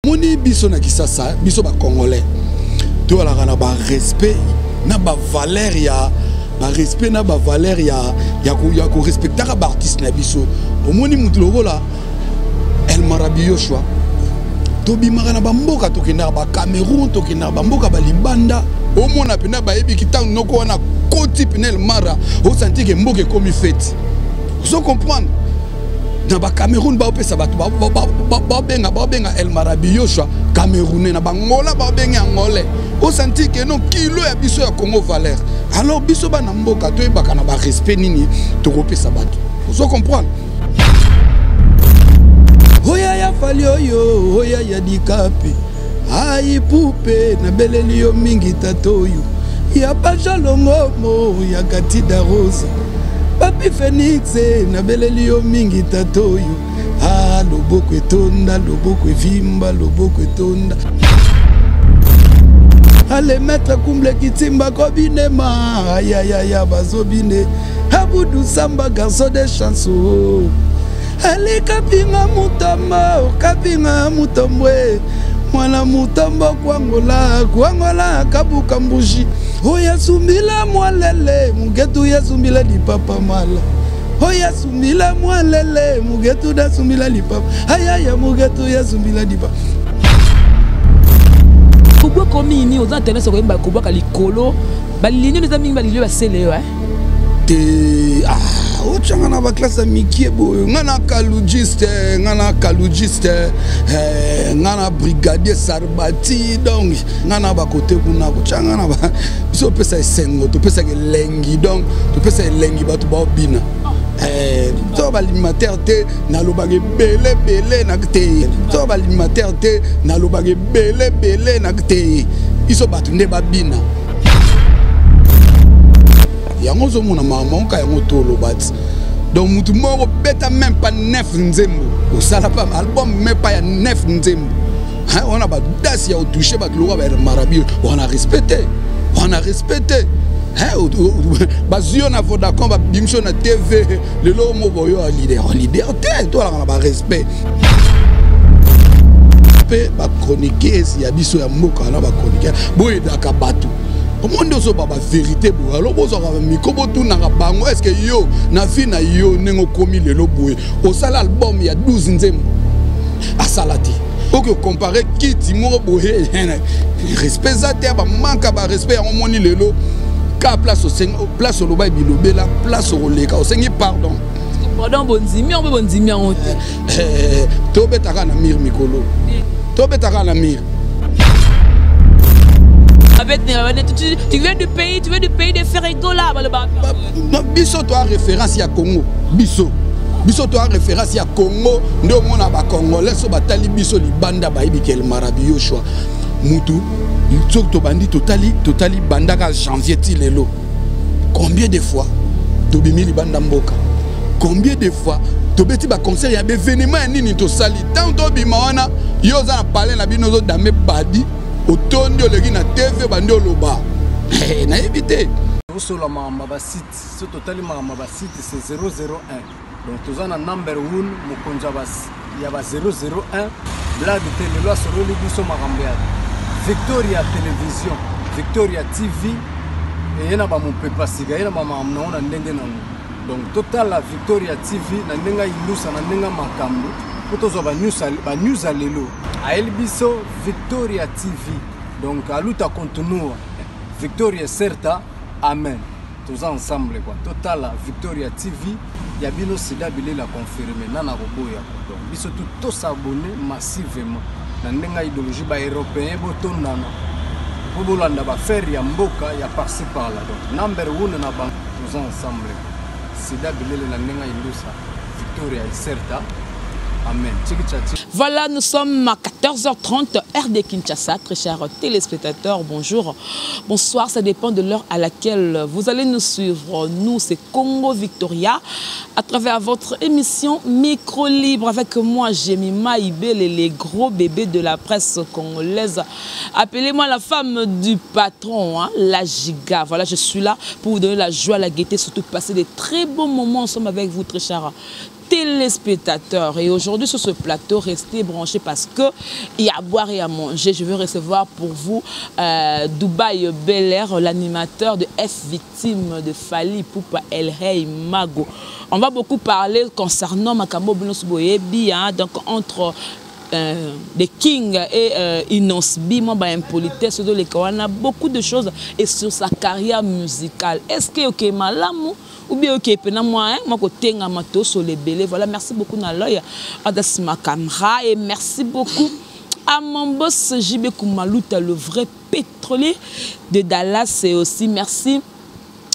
Moni biso na Kisasa, biso ba Congolais, toyalaka na ba respect na ba valeur ya ba respect na ba valeur ya ya ko ya ko respectaka ba artiste na biso. Omoni mutu lokola El Marabi Yoshua, tobimaka na bamboka, tokendaka ba Cameroun, tokendaka bamboka balibanda, omona mpena bayebiki ntango noko wana koti mpena El Mara, osanti ke mboka ekomi feti. Ozo comprendre? Na ba Cameroun baopesa bato babenga babenga El Marabi Yoshua Camerounais, na bangola babengi Angolais. Osanti ke non, kilo ya biso ya Congo valeur. Alors biso bana mboka toyebaka na ba respect nini tokopesa bato. Ozo comprendre? Oya ya Fally oyo, oya ya Dikapi, ai pupe nabeleli yo mingi tato oyo ya Bajalongomo ya Katida Rosa, Papi Phoenix nabeleli yo mingi tato oyo. Ah, loboko etonda, loboko evimba, loboko etonda. Ale maître Kumble Kitimba kobinema, ayayaya bazobine. Abudu Samba garçon de chanson. Ale kapinga mutombo, kapinga mutombwe. Mwana mutombo kwangola, kwangola kabuka mbuji. Oya sumbila mwalele, mugetu ya sumbila lipapa mala. Oya sumbila mwalele, mugetu da sumbila lipapa. Ayaya mugetu ya sumbila lipapa. Kobwaka mingi oza tendance koyemba kobwaka likolo, balini eza mingi, balili basele yo. Te, ah, otyanga na baklasse ya mikie boye. Nga na kalugiste, nga na kalugiste, nga na brigadier Sarbati, donc nga na bakote kuna kotyanga na biso topesa esengo, topesaka elengi, donc topesa elengi bato baobina. To balimataire te, nalobaka ebele ebele na te. To balimataire te, nalobaka ebele ebele na te. Biso bato nde babina. Yango ozomona mamanka yango toloba ti. Donc mutu moko beta même pas 9 nzembo, osala pas album même pas ya 9 nzembo. Hein, on a ba dasi ya toucher ba loka ba Marabi, on a respecté. On a respecté. Hein, bazio na Vodacom ba bimso na TV, lelo mo boyo a leader, leader te, toi la ba respect. Pe ba chroniqueurs ya biso ya mboka na ba chroniqueurs, boyedaka bato. Omonde ozoba ba vérité boye, alors bozwaka ba micro botunaka bango, est-ce que yo na vie na yo ndenge okomi lelo boye osala album ya 12 nzembo asala te? Oke compare kiti moko boye, respect eza te, ba manque ba respect yango moni lelo ka place osengi, place oloba bilobela, place okoleka osengi pardon. Pardon bondimi yango mpe bondimi yango te. Tobetaka na mire mikolo, tobetaka na mire. Avec, tu viens du pays, tu viens du pays de Ferregola. Biso toi référence ya Congo, biso. Biso toi référence ya Congo, nde omona ba Congolais so batali biso libanda bayebi ke El Marabi Yoshua. Mutu soki tobandi totali, totali bandaka janvier ti lelo. Combien de fois tobimi libanda mboka? Combien de fois tobeti ba concert ya événement ya nini tosali? Tant tobima wana yo oza na palais na bino ozo dame badi otondi oleki na TV bandi oloba. Nayebi te. Osola makambo ba site, so totali makambo ba site c'est 001. Donc toza na number 1 mokonzi ya ba 001 blague te lelo asololi biso makambo ya Victoria Télévision, Victoria TV eye na ba mopepa sika, eye na ba makambo nango na ndenge nango. Donc totala Victoria TV na ndenge indusa na ndenge makambo po tozwa ba news, ba news ya lelo. Ayeli biso Victoria TV. Donc aluta continua. Victoria certa, amen. Toza ensemble quoi. Totala Victoria TV ya bino sida bilela confirmé nana koboya quoi. Donc biso tout to s'abonner massivement na ndenge idéologie ba européen botondana po bolanda ba faire ya mboka ya par-ci par-là. Donc number 1 na bango toza ensemble quoi. Sida bilele na ndenge indusa Victoria certa. Amen. Voilà, nous sommes à 14h30, heure de Kinshasa. Très chers téléspectateurs, bonjour, bonsoir, ça dépend de l'heure à laquelle vous allez nous suivre. Nous, c'est Congo Victoria, à travers votre émission Micro Libre avec moi, Jemima Ibele, les gros bébés de la presse congolaise. Appelez-moi la femme du patron, hein, la giga. Voilà, je suis là pour vous donner la joie, la gaieté, surtout passer des très bons moments ensemble avec vous, très chers Téléspectateurs. Et aujourd'hui, sur ce plateau, restez branchés parce que il y a à boire et à manger. Je vais recevoir pour vous Dubaï Belair, l'animateur de F Victime de Fally Ipupa El Rey Mago. On va beaucoup parler concernant makambo bino boyebi, hein, donc entre des King et Innoss'B, moi, bah, impolitesse de l'école, on a beaucoup de choses et sur sa carrière musicale. Est-ce que ok malamu ou bien ok pena moi, hein, moi côté ngamato sur les belés. Voilà, merci beaucoup Naloy Adas Makamra et merci beaucoup à mon boss JB Koumalouta, le vrai pétrolier de Dallas, et aussi merci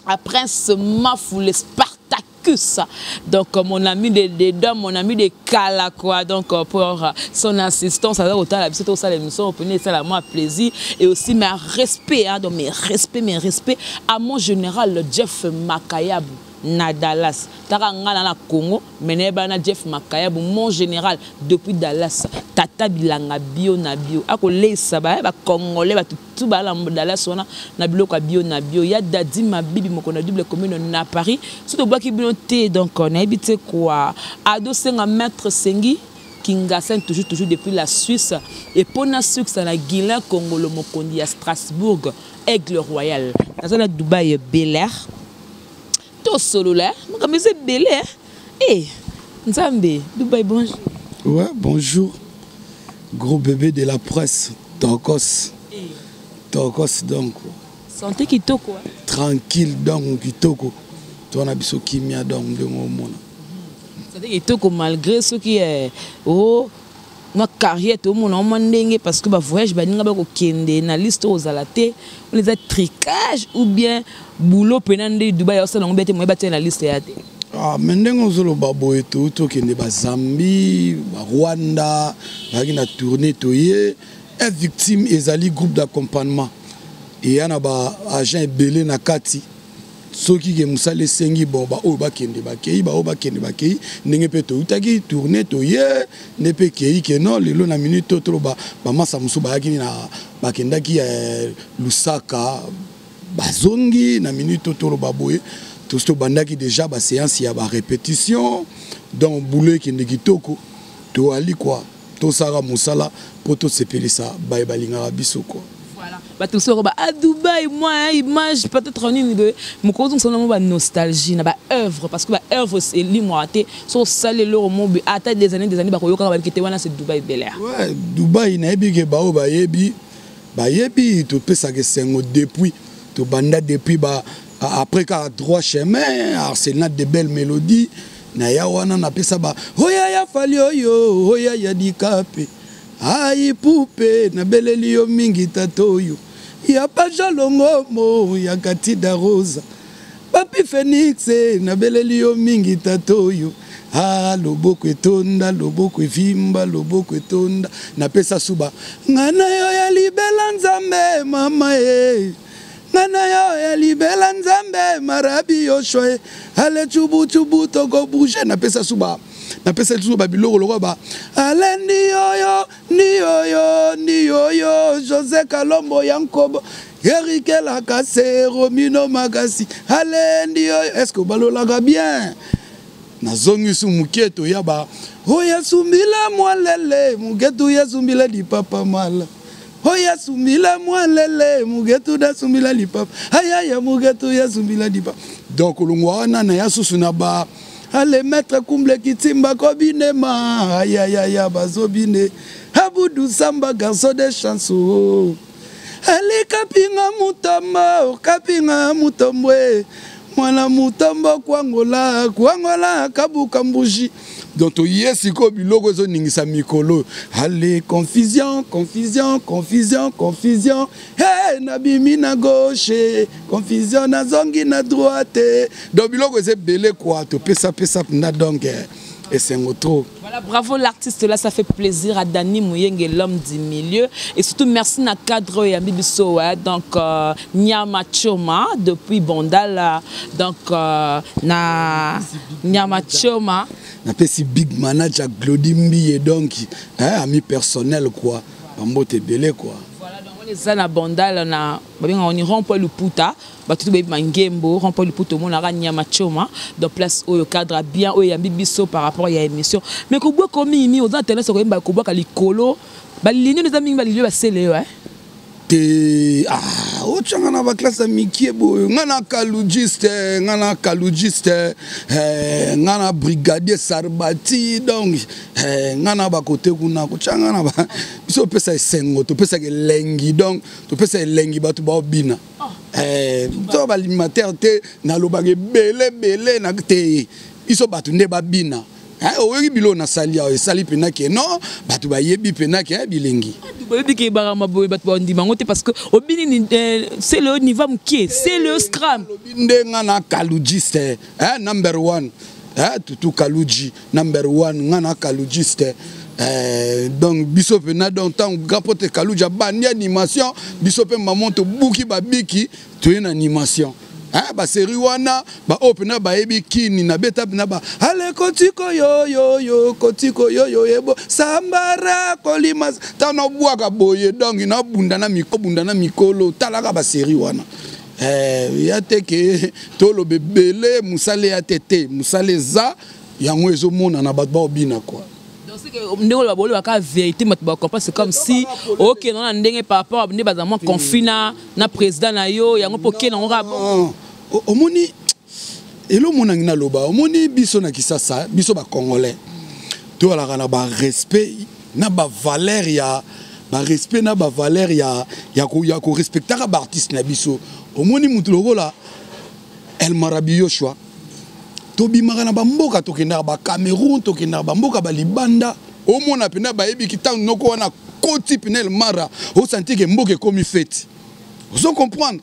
à Prince Mafou, le Spartacus. Donc mon ami de dedans, mon ami de Kala, quoi. Donc pour son assistance, ça va autant la visite au salle d'émission, on peut ça la moi plaisir et aussi mes respects, hein, donc mes respects à mon général Jeff Makayabu na Dallas. Tara nga na Congo, mais na Jeff Makayabu, mon général depuis Dallas. Tata bilanga bio na bio. Ako lesa ba ba congolais ba tout ba la Dallas wana na biloko bio na bio. Ya Dadi Mabibi moko na double commune na Paris. Surtout ba ki bino té donc on a habité quoi. Ado senga maître Sengi Kingasen toujours toujours depuis la Suisse et pour na succès na Guilain Congolo mokondi à Strasbourg, Aigle Royal. Dans la Dubaï Belair. To solo là, comme c'est Belair. Eh, Nzambe, Dubaï bonjour. Ouais, bonjour. Gros bébé de la presse, Tokos. Eh. Tokos donc. Santé kitoko. Tranquille donc kitoko. Toi na biso kimia donc ndongo mona. Santé kitoko malgré ce qui est oh ma carrière tout mon homme ndenge parce que ba voyage ba ninga ba ko kende na liste aux alaté, on les a tricage ou bien boulot penande Dubaï osala ngo bete mo ba na liste ya te. Ah, mais ndenge ozoloba boye to to kende ba Zambie, ba Rwanda, ba na tournée toye, est victime ezali groupe d'accompagnement. Et yana ba agent ebele na kati. Soki ke musale sengi bon ba oyo ba kende ba kei, ba oyo ba kende ba kei, ndenge pe to utaki tournée toye, ne pe kei ke non lelo na minute to to ba ba masa musu ba yaki na ba kendaki, Lusaka bazongi na minute to to ba boye. Tout ce bandaki déjà ba séance ya ba répétition donc boulot kende kitoko to ali quoi to sara musala poto sepelisa ba balinga biso quoi. Voilà. Ba tout ça ba à Dubaï moi hein, image peut-être on une de mokozo sona mo ba nostalgie na ba œuvre parce que ba œuvre c'est limoité so salé le mo bi ata des années ba koyoka ba kete wana c'est Dubaï Belair. Ouais, Dubaï na yebi ke ba o ba yebi ba yebi to pesa ke sengo depuis to banda depuis ba après car droit chemin Arsenal de belles mélodies na ya wana na pesa ba oya ya fali oyo oya ya dikape ai poupe na beleli yo mingi tatoyo ya paja longomo ya katida rosa papi Phoenix na beleli yo mingi tatoyo ah loboko etonda loboko evimba loboko etonda na pesa suba ngana yo ya libela nzambe mama e ngana yo ya libela nzambe marabi yoshwe ale chubu chubu toko bouger na pesa suba na pesa suba biloko loko ba ale ndiyoyo ndiyoyo ndiyoyo José Kalombo Yankobo Eric Lakase Romino Magasi ale ndiyoyo est-ce que balolaka bien nazongi su muketo ya ba oya sumbila mwalele muketo ya sumbila di papa mala oya sumbila mwalele muketo da sumbila di papa ayaya muketo ya sumbila di papa donc longwa na ya susu na ba ale maître kumble kitimba kobinema ayayaya bazobine Abudou Samba garçon des chansons ale kapinga mutamba kapinga mutombwe mwana mutombo kwangola kwangola kabuka mbuji donc toye siko biloko ezoningisa mikolo ale confusion confusion confusion confusion hey nabimi na gauche confusion nazongi na droite donc biloko eza ebele quoi topesa pesa na donc et c'est un trop. Voilà, bravo l'artiste là, ça fait plaisir à Dani Mouyenge, l'homme du milieu. Et surtout, merci na cadre et Bibiso, ouais, donc Nyama Choma depuis Bandal, donc na Nyama Choma. Na pesi big manager Glody Mbiye donc hein, ami personnel quoi, bambote belé quoi. Voilà, donc Eza na Bandal, na babengaka ni rond point Luputa. Bato tu bayebi Mangembo, rond point Luputa, omonaka nyama choma. Donc place oyo cadre bien oyo eyambi biso par rapport ya émission. Mais kobwaka mingi, oza na tendance koyemba kobwaka likolo, balini eza mingi, balili basele yo. Te, ah, otyanga na baclasse ya mikie boye. Nga na kalugiste, nga na kalugiste, eh, nga na brigadier Sarbati. Donc eh, nga na bakote kuna kotyanga na biso opesa esengo, topesaka elengi. Donc topesa elengi, bato baobina. Eh, to balimataire te, nalobaka ebele ebele na te, biso bato nde babina. Oyoki biloko nasali awa, esali mpena ke non, bato bayebi mpena ke bilengi. Boyebi ke ebakama boye, bato bandima yango te parce que obini, c'est le niveau mokie, c'est le scram. Nde nga na kalugiste, number one, tutu Kaluji number one, nga na kalugiste. Donc biso mpena, donc ntango grand pote Kaluji abandi animation, biso mpe mamo tobuki babiki, toye na animation. Basérie wana, baoyo mpena bayebi kini nabeta mpena ba ale kotiko yoyoyo kotiko yoyo yebo sambara kolima. Ntango nabwaka boye, donc nabunda na mikobunda na mikolo. Talaka basérie wana. Ya te ke toloba ebele, mosala ya te te, mosala eza yango, ezomonana, bato baobina quoi. Ndenge oloba, bolobaka vérité, bato bacomprendre. C'est comme si okende na ndenge par rapport nde baza mwa conflit na président na yo, yango mpo okende yango kaka. Omoni elomonangi naloba, omoni biso na Kisasa, biso bacongolais toyalaka na barespect na bavaleur ya barespect na bavaleur ya korespectaka baartiste na biso. Omoni mutu lokola El Marabi Yoshua, tobimaka na bamboka, tokendaka bacameroun, tokendaka bamboka balibanda, omona mpena bayebiki ntango noko wana koti mpena El Mara, osanti ke mboka ekomi feti. Ozo comprendre,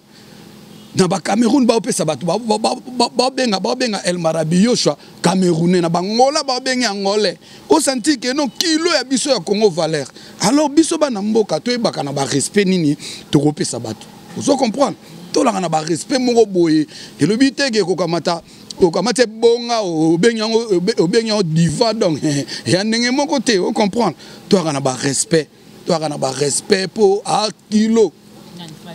na bacameroun baopesa bato babenga El Marabi Yoshua camerounais, na bangola babengi angolais. Osanti ke non, kilo ya biso ya Congo valeur. Alors biso bana mboka toyebaka na barespect nini tokopesa bato. Ozo comprendre, tolaka na barespect moko boye. Elobi te ke kokamata okamati ebonga, obengi yango, obengi yango diva. Donc ya ndenge moko te. Ocomprendre, toyaka na barespect, toyaka na barespect mpo akilo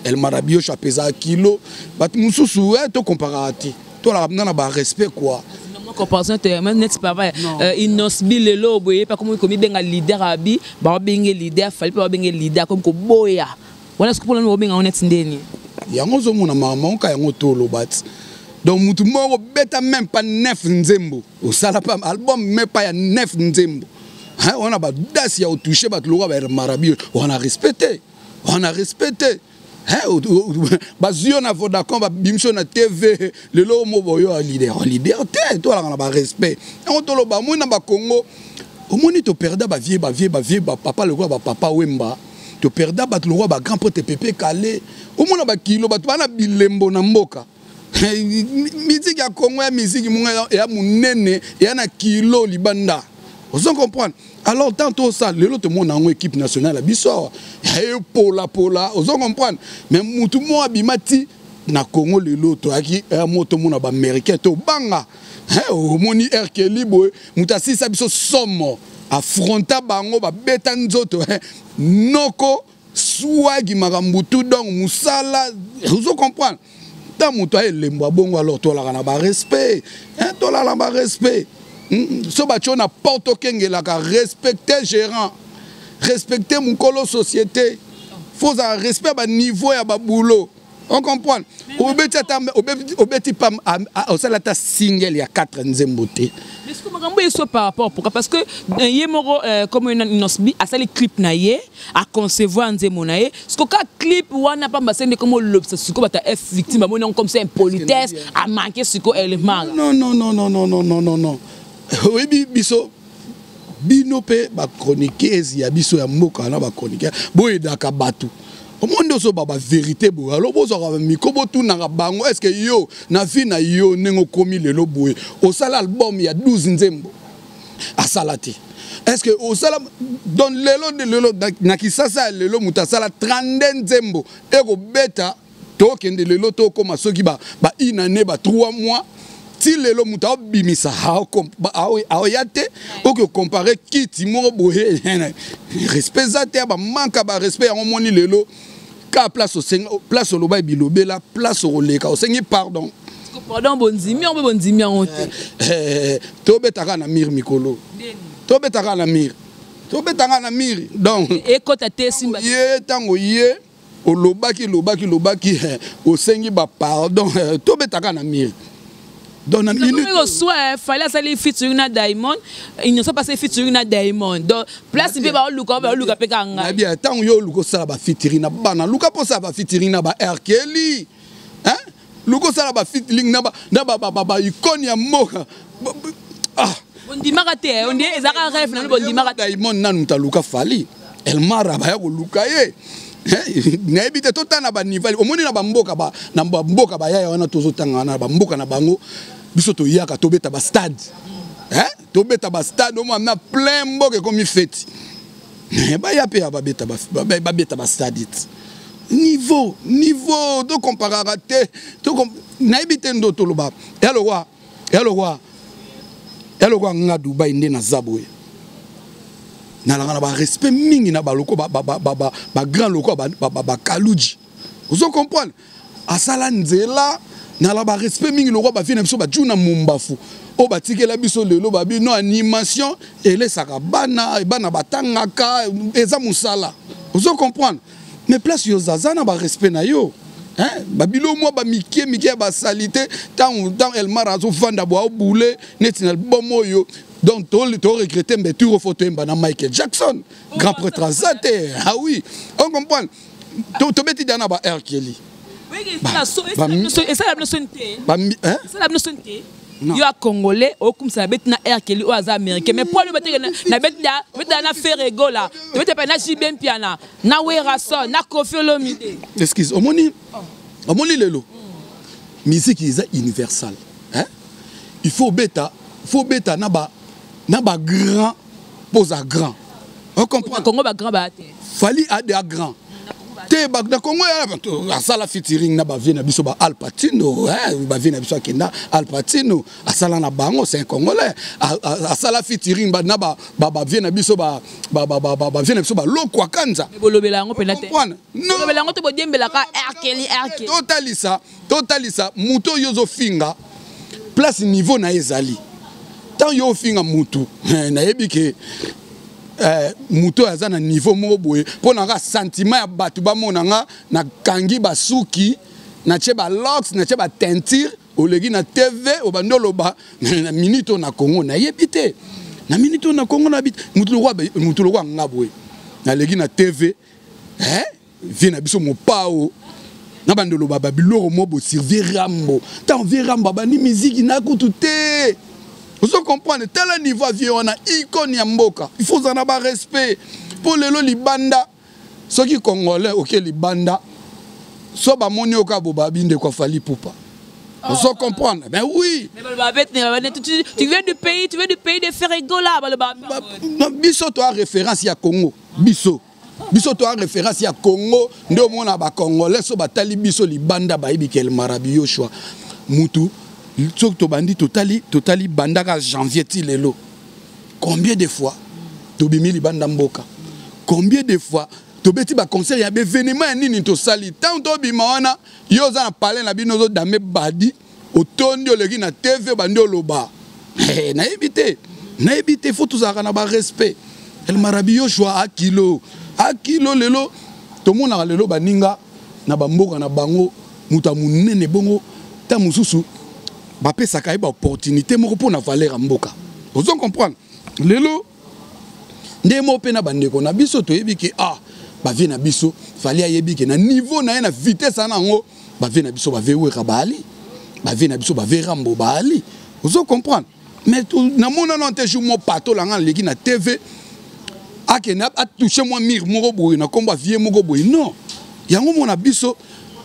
El Marabi Yoshua apesaka kilo. Bato mosusu tokomparaka te, tolaka mpenza na barespect quoi. Comparaison te neti papa Innoss'B lelo boye pa komi komibenga leader, abi babenge leader, Fally mpe babenge leader, komi koboya wana. Soki mpona obenga ngo neti ndeni? Yango ozomona makambo oka yango, toloba ti donc mutu moko beta même pas neuf nzembo, osala pa album même pas ya neuf nzembo, wana badasi ya otouche bato lokola bamarabi wana, respecte wana, respecte. Bazwi yo na Vodacom, babimisi yo na TV lelo, mo boyo ya leader, leader te. Toalaka na barespect yango, toloba. Omoni na bacongo, omoni toperda bavie, bavie, bavie, bapapa lokola bapapa Wemba, toperda bato lokola bagrand pote Pepe Kale. Omona bakilo, bato bana bilembo na mboka. Miziki ya Congo ya miziki mongo ya monene, eya na kilo libanda. Ozo comprendre, alors tant tosala lelo, tomona yango équipe nationale ya biso awa epolapola. Ozo comprendre, mais mutu moko abima ti na Congo lelo, toyaki mo tomona baaméricain, tobanga. Omoni Rkeli boye, moto asilisa biso somo, afronta bango, babeta nzoto noko swagi makambo tu. Donc mosala, ozo comprendre, ntan moto ayelembo abongo. Alors tolaka na barespect, tolala na barespect. So batio na porte, okengelaka, respecte gérant, respecte mokolo société, faut ozala respect baniveau ya baboulot. On comprendre, obeti ata obeti pa, osala ata single ya 4 nzembo te. Mais ce makambo eso par rapport, pourquoi? Parce que ye moko, comme Innoss'B asali clip na ye, aconcevoir nzembo na ye, ce que clip wana pamba se nde comme olobisa siko bata F victime, bamoni yango comme c'est impolitesse, amanke siko élément. Non, non, non, non, non, non, non, non, non. Oyebi biso, bino mpe bachroniqueuse ya biso ya mboka na bachroniqueur, boyedaka bato. Omoni nde ozoba bavérité boye. Alors bozwaka bamicro, botunaka bango: est ce que yo na vie na yo, ndenge okomi lelo boye, osala album ya 12 nzembo? Asala te. Est ce que osala? Donc lelo nde lelo na Kisasa ya lelo, moto asala 32 nzembo ekobeta. Tokende lelo, tokóma soki ba une année, ba 3 mois, ti lelo moto aobimisa, aoya te. Oki ocompare kiti moko boye, respect eza te, ya bamanka barespect yango. Omoni lelo Leka place osenga, place oloba bilobela, place okoleka osengi pardon. Pardon bondimi yango mpe bondimi yango te. Eh, tobetaka na mire mikolo, tobetaka na mire, tobetaka na mire, donc ekota te, esimba. Ye ntango ye olobaki, lobaki, lobaki, osengi bapardon, tobetaka na mire. Donc na minute oswa Fally asali featuring na Diamond, Innocent asali featuring na Diamond, donc place mpe baoluka mpe kaka ngai. Nayebi ntango yo oluka osala bafeaturing na bana, luka mpo osala bafeaturing na ba R. Kelly, luka osala bafeaturing na baicône ya mboka. Ah, bondimaka te, onde ezaka rêve nano, bondimaka. Diamond nanu moto aluka Fally, Elmara baya koluka ye, nayebi te. Totala na baniveau omoni na bamboka, na bamboka bayaya wana tozotanga wana, na bamboka na bango, biso toyaka tobeta bastade, tobeta bastade, omona na plein mboka ekomi feti. Baya mpe ya babeta bastade ti niveau tocomparaka te, nayebi te. Ndo toloba ya lokwa nga Dubai nde naza boye, nalanga na barespect mingi na baloko bagrand loko bakaluji, ozo comprendre, asala nzela. Nala barespect mingi lokwa bavie na biso bajuna mumbafu oyo batikela biso lelo. Babino animation elesaka bana, bana batangaka, eza mosala, ozo comprendre. Mais place yo zaza na barespect na yo, babilo mwa bamike mike ya basali te. Ntango Elmar azovanda bo aobule neti na album oyo, donc toregretter mbe turo fo toyemba na Michael Jackson, grand prêtre aza te. Ah oui, on comprend, tobeti da na ba R. Kelly. Esala bino soni te, esala bino soni te. Yo ya Congolais okumisa na beti na R. Kelly oyo aza Américain, mais po bateke na beti na Ferre Gola, tobeti mpe na JB Mpiana, na Werrason, na Koffi Olomide. Excuse, omoni lelo musique eza universal, hein? Il faut beta na ba grand mpo oza grand, ocomprendre? Congo bagrand baya te. Fally ade a grand te na Congo, asala featuring na bavie na biso ba Al Pacino, bavie na biso akenda Al Pacino asala na bango, c'est un Congolais. Asala featuring na bavie na biso, bavie na biso balokwa Kanza. Bolobela yango mpena te, bolobela yango te, bodiembelaka R. Kelly, R. Kelly. Totalisa moto oyo ozofinga, place niveau na ye ezali. Ntango yo ofinga mutu, nayebi ke moto oyo aza na niveau moko boye. Mpo na nga, sentiment ya bato bamona nga nakangi basuki, natie balocks, natie bateinture, oleki na TV, obandi oloba na minute oyo na Congo, nayebi te. Na minute oyo na Congo, nayebi te. Mutu lokwa nga boye naleki na TV, vie na biso mopao na bandi oloba babiloko mo bosurvie Rambo. Ntango vie Rambo abandi miziki na kutu te, ozo comprendre? Tala niveau avie wana, icône ya mboka, il faut ozala na barespect. Mpo lelo libanda, soki Congolais oke libanda, so bamoni yo kaka bo babi ndeko a Fally Ipupa, ozo comprendre? Mais oui. Mais tu viens du pays, tu viens du pays de Ferre Gola. Biso toa référence ya Congo, biso toa référence ya Congo. Nde omona bacongolais so batali biso libanda, bayebi ke El Marabi Yoshua mutu. Soki tobandi, totali bandaka janvier ti lelo, combien de fois tobimi libanda mboka, combien de fois tobeti baconcert ya baévénement ya nini tosali. Ntango tobima wana, yo oza na palais na bino, ozodame badi, otondi, oleki na TV, bandi oloba, nayebi te, nayebi te. Faut tozalaka na barespect. El Marabi Yoshua akilo, akilo. Lelo tomonaka lelo baninga na bamboka na bango, moto ya monene bongo, ta mosusu bapesaka ye baopportunité moko mpo na valeur ya mboka, ozo comprendre? Lelo nde mo mpe na bandeko na biso toyebi ke ah, bavie na biso Fally ayebi ke na niveau na ye, na vitesse ana yango, bavie na biso bavie Wera baali, bavie na biso bavie Rambo baali, ozo comprendre? Mais namonana te jour mo pato langa aleki na TV, akende atouche mwa mire moko boye na nkombo avie moko boye. Non, yango mona biso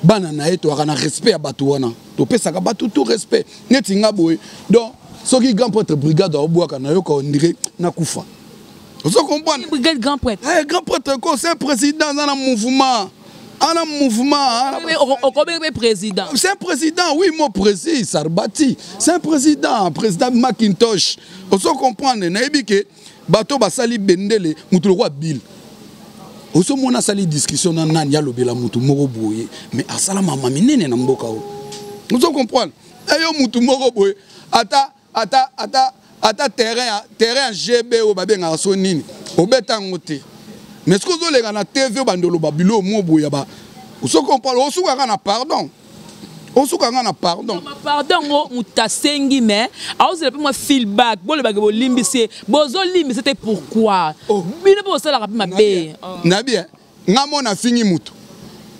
bana na ye toyaka na respect ya bato wana, topesaka bato tout respect. Neti nga boye, donc soki grand prêtre brigade aobwaka, nayoka ondire nakufa, ozo comprendre? Brigade, grand prêtre. Eh, grand prêtre ko, c'est un président, aza na mouvement, ana mouvement. Okobengi mpe président? C'est un président, oui, mo précis Sarbati, c'est un président, président Macintosh, ozo comprendre? Nayebi ke bato basali bendele, motu lokwa Bill. Ozomona asali discussion na nani, alobela mutu moko boye, mais asala mama minene na mboka oyo. Ozo comprendre? Eyo mutu moko boye, ata ata ata ata terrain ya GB oyo babengaka so nini, obeta yango te. Mais soki ozoleka na TV obanda oloba biloko moko boye ya ba, ozo comprendre, osukaka na pardon. Osuka nga na pardon. Pardon ngo moto asengi, mais aozela mpe mwa feedback. Bolobaka bolimbisi, bozolimbisa te, pourquoi? Oh. Bino mpe bosalaka mpe mabe. Nabi nga mo nafingi mutu,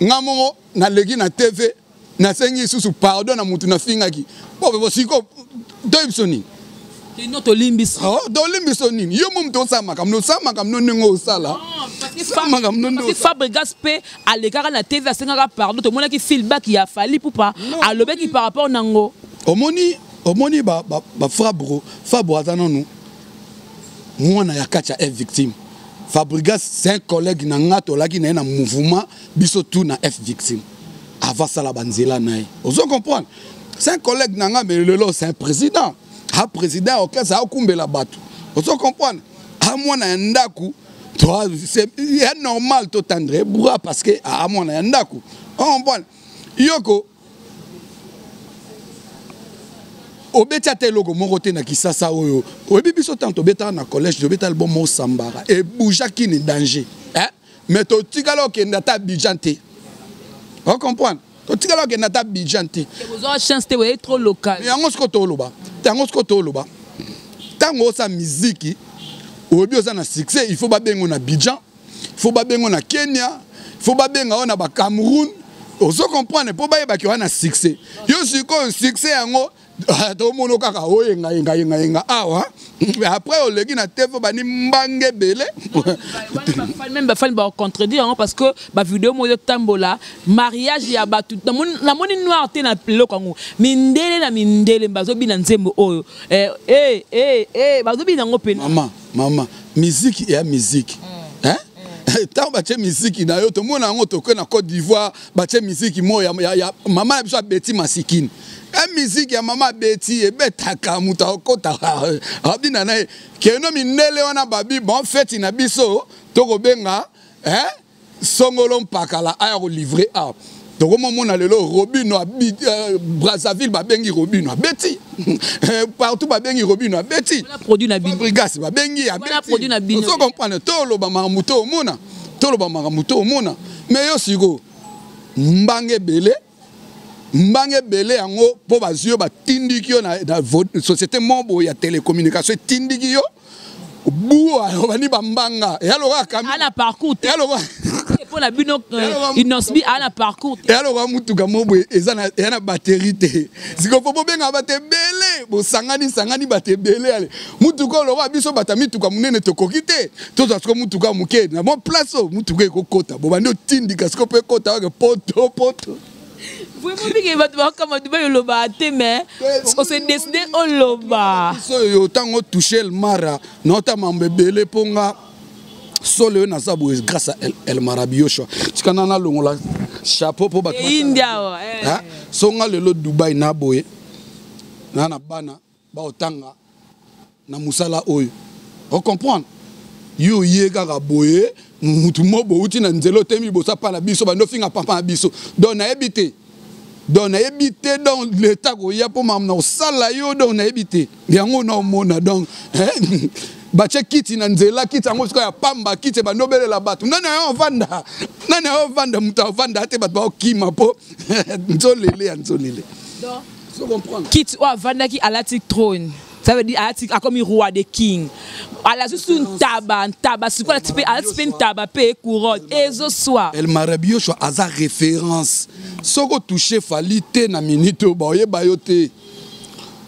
nga moko naleki na TV, nasengi lisusu pardon na mutu nafingaki. Bo siko toyebi biso nini? No, tolimbisi. Oh, tolimbiso nini? Yo mo moto osala makambo, osala makambo no ndenge osala. Sala makambo no ndenge. Fabregas mpe alekaka na TV, asengaka pardon. Tomonaki feedback ya Fally Ipupa, alobaki par rapport nango. Omoni bafabro, Fabro aza nanu mwana ya kati ya F Victime. Fabregas, c'est un collègue na nga, tolaki na ye na mouvement biso tout na F Victime avant asala banzela na ye. Ozo comprendre, c'est un collègue na nga, mais lelo c'est un président, a président ya orchestre, akumbela bato. Ozo comprendre, a mwana ya ndako, c'est ya normal totendre bras parce que a mwana ya ndako. Comprendre, yoko obeti ata eloko moko te na Kisasa oyo oyebi. Biso ntango tobetaka na collège, tobeta album Osambara, ebougeaki ni danger, eh? Mais totikala okende ata Abidjan te. Ocomprendre, totikala okende ata Abidjan te. Bozwa chance te, boye trop local. Yango siko toloba, yango siko toloba, ntango osala miziki, oyebi oza na succès, il faut babengo na Abidjan, il faut babengo na Kenya, il faut babenga oyo na baCameroun. Ozo comprendre, mpo bayebaki oya na succès. Yo sikoyo succès yango tomona kaka oyenga yenga yenga yenga awa, après oleki na TV, bani mbanga ebele. Même bafani bacontredire yango, parce que bavideo moko ezotambola, mariage ya bato, namoni noir te na eloko yango, mindele na mindele bazobina nzembo oyo, bazobina yango pena. Mama, mama, miziki eya miziki. Ntango batie miziki na yo, tomona yango, toke na Côte d'Ivoire, batie miziki moko ya mama na biso abeti masikini. E miziki ya mama abeti ebetaka, moto akotaka, abina na ye. Keno mindele wana babi bon, feti na biso tokobenga songolo mpakala aya kolivre awa. Tokomomona lelo Robino, Brazzaville babengi Robino, abeti partout, babengi Robino, abeti. Fabregas babengi, abeti. Ozo comprendre, toloba makambo toomona, toloba makambo toomona. Mais yo sikoyo mbanga ebele, mbanga ebele yango mpo bazwi yo, batindiki yo na société moko boye ya télécommunication, etindiki yo buwa, obandi bambanga, eya lokola Ana parcours te mpo na bino, Innoss'B ana parcours te. Eya lokola mutuka moko boye eya na batterie te. Sikoyo fo bobenga bato ebele, bosangani sangani bato ebele, ale mutuka oyo lokola biso bato ya mituka monene tokoki te, tozwa siko mutuka moke na mwa place oyo mutuka ekokota, bobandi otindika siko mpo ekota wake poto poto. Vraiment mingi bato bakama Dubai, oloba te, mais ose décide oloba. Biso oyo ntango otouche Elmara, naota mambo ebele mpo nga solo oyo naza boye grâce à El Marabi Yoshua. Tika na nalongola chapeau mpo bato. India awa. So nga lelo Dubai na boye na bana baotanga na mosala oyo. Ocomprendre, yo oye kaka boye, mutu mo bouti na nzela, otemi liboso apa na biso, bando ofinga papa na biso. Donc nayebi te, donc nayebi te, donc leta koya mpo makambo na kosala yo, donc nayebi te yango na omona. Donc batie kiti na nzela, kiti yango sikoyo ya pamba, kiti ebandi obelela bato. Nani ayo ovanda? Nani ayo ovanda? Moto avanda te, bato baokima mpo nzolele ya nzolele. Kiti oyo avandaki alati trône, ça veut dire alati, akomi roi de king, alati susu ntaba, ntaba sikoyo alati mpe, alati mpe ntaba mpe couronne ezoswa. El Marabi Yoshua aza référence. Soki otouche Fally te na minute oyo, baoyeba yo te.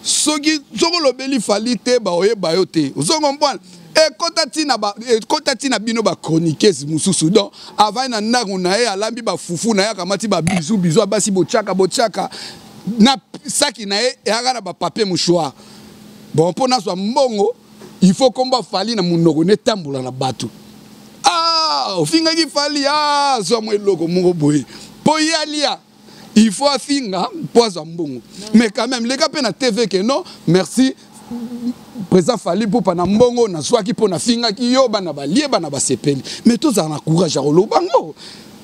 Soki olobeli Fally te, baoyeba yo te. Ozo comprendre, ekota ntina bino bachroniqueuse mosusu. Donc avai na ndako na ye, alambi bafufu na ye, akamati babizu bizu, abasi botiaka botiaka na saki na ye, eyaka na bapapier mouchoir. Bon, mpo nazwa mbongo, il faut kombo Fally na monoko netambola na bato. Ah, ofingaki Fally, ah, zwa mwa eloko moko boye mpo ye alia. Il faut afinga mpo azwa mbongo. Mais quand même leka mpe na TV ke non, merci. Président Fally Ipupa na mbongo nazwaki mpo nafingaki yo, bana balie, bana basepeli. Mais tozala na courage ya koloba ngo,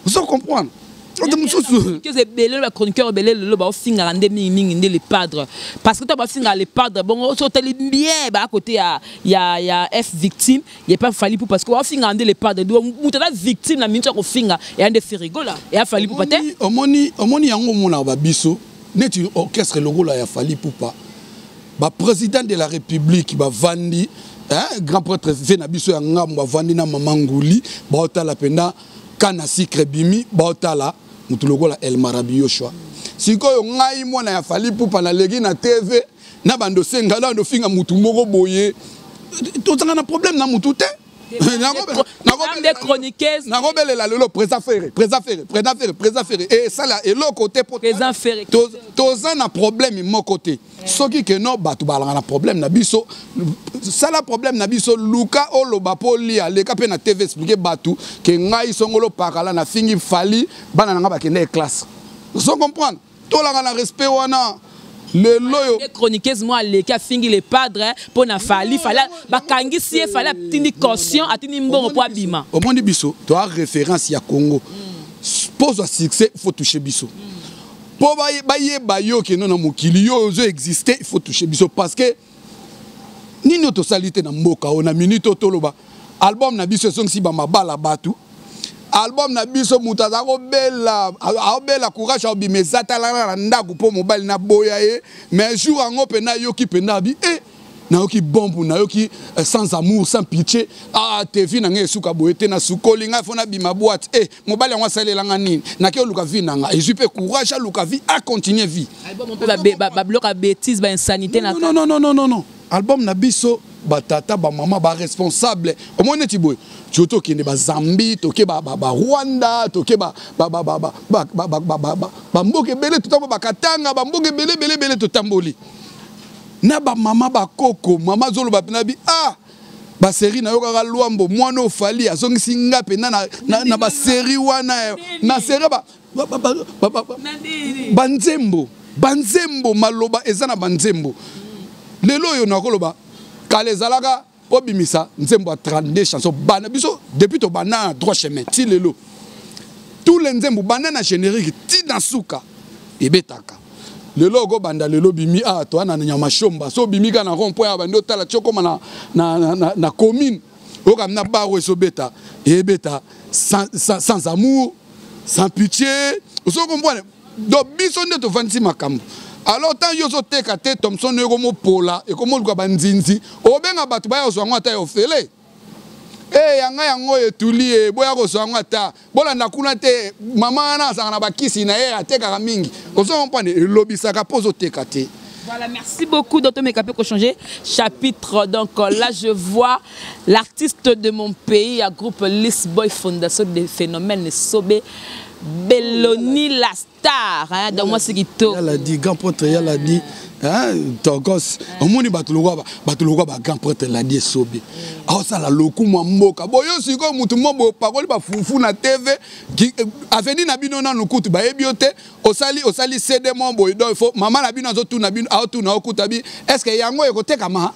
ozo comprendre? Oto mosusu ebele, bachroniqueur ebele lelo baofingaka nde mingimingi nde le padre, parce que to bafingaka le padre bongo, so otali bien, baa côté ya F victime ya pas Fally Ipupa, parce que baofingaka nde le padre. Moto aza victime na miniti ya kofinga eya nde Ferre Gola, eya Fally Ipupa te. Omoni yango, omonaka babiso neti orchestre lokola ya Fally Ipupa, baprésident de la République bavandi, grand prêtre ve na biso ya ngambo avandi na mama Nguli, baotala mpenza kana sikre bimi, baotala motu lokola El Marabi Yoshua. Sikoyo ngai mwana ya Fally Ipupa naleki na TV na bando senga na bando finga mutu moko boye, tozanga na problème na mutu te. Nakobelela lelo président Ferre, président Ferre, président Ferre, président Ferre, esala eloko te. Toza na problème moko te. Soki keno bato balanga na problème na biso, sala problème na biso, luka oloba mpo olia, leka mpe na TV, explique bato ke ngai songolo pakala nafingi Fally, bana na nga bakende classe. Ozo comprendre? Tolanga na respect wana lelo oyo. Chroniqueuse mo aleki, afingi le padre mpo na Fally. Fally bakangisi ye, Fally atindi caution, atindi mbongo mpo abima. Omoni, biso toa référence ya Congo. Mpo ozwa succès, il faut toucher biso. Mpo bayeba yo keno na mokili, yo ozo existe, il faut toucher biso, parce que nini oyo tosali te na mboka oyo? Na minute oyo toloba, album na biso ezongisi bamabala bato. Album na biso, moto aza kobela, aobela, courage aobima, eza talana na ndako mpo mobali naboya ye. Mais jour yango mpenza ayoki mpenza abi e nayoki bombe, nayoki sans amour sans pitié. Ah, te, vie na ngai esuka boye te, nasukoli ngai, fo nabima boîte. E mobali yango asalelanga nini? Nake oluka vie na ngai, ezwi mpe courage, aluka vie, acontinue vie. Mpe babiloko ya bêtise, bainsanité. Na non, non, non, non, non, non, album na biso, batata, bamama, baresponsable, omoni neti boye tio, tokende bazambi, toke barwanda, toke bamboka ebele, totambo bakatanga, bamboka ebele ebele ebele, totamboli na bamama bakoko. Mama azoloba mpena bi ah, basérie nayokaka Lwambo, mwana oFally azongisi nga mpena na basérie wana, na série banzembo, banzembo, maloba eza na banzembo. Lelo oyo nakoloba, kala ezalaka obimisa nzembo ya 32 chanson. Bana biso depuis tobanda na droit chemin ti lelo, tous les nzembo banda na générique ti na suka ebetaka. Lelo okobanda, lelo bimi awa, toa na nyama shomba, so obimi kaka na rond point awa, bandi otala ti okóma na commune, okami na baro ezobeta, eyebeta sans amour sans pitié. Ozo comprendre? Donc biso nde tovandisi makambo. Alors tant yo ozoteka te, Thomson oyo ekomopola, ekomoluka banzinzi, obenga bato baya kozwa yango ata ya ofele. E yanga yango oyo etuli, e boya kozwa yango, ata bolanda kuna te. Mama wana azalaka na bakisi na ye, atekaka mingi. Ozo comprendre? Elobisaka mpo ozoteka te. Voilà, merci beaucoup. Docteur Mekapé changer chapitre. Donc là, je vois l'artiste de mon pays, à groupe Lisboy Fondation des phénomènes Sobé, Belloni la star. Hein, donc moi, c'est qui tout. Yala dit, grand prêtre, yala dit, hein, togos. Omoni bato lokwa ba grand prêtre ladi esobe. Aosala lokumu ya mboka. Boyo sikoyo mutu mo boyo pakoli bafufu na TV, avenir na bino nanu kutu bayebi yo te. Osali CD mo boye, donc il faut mama na bino azotuna bino, aotuna, okuta bi est ce que yango ekotekama?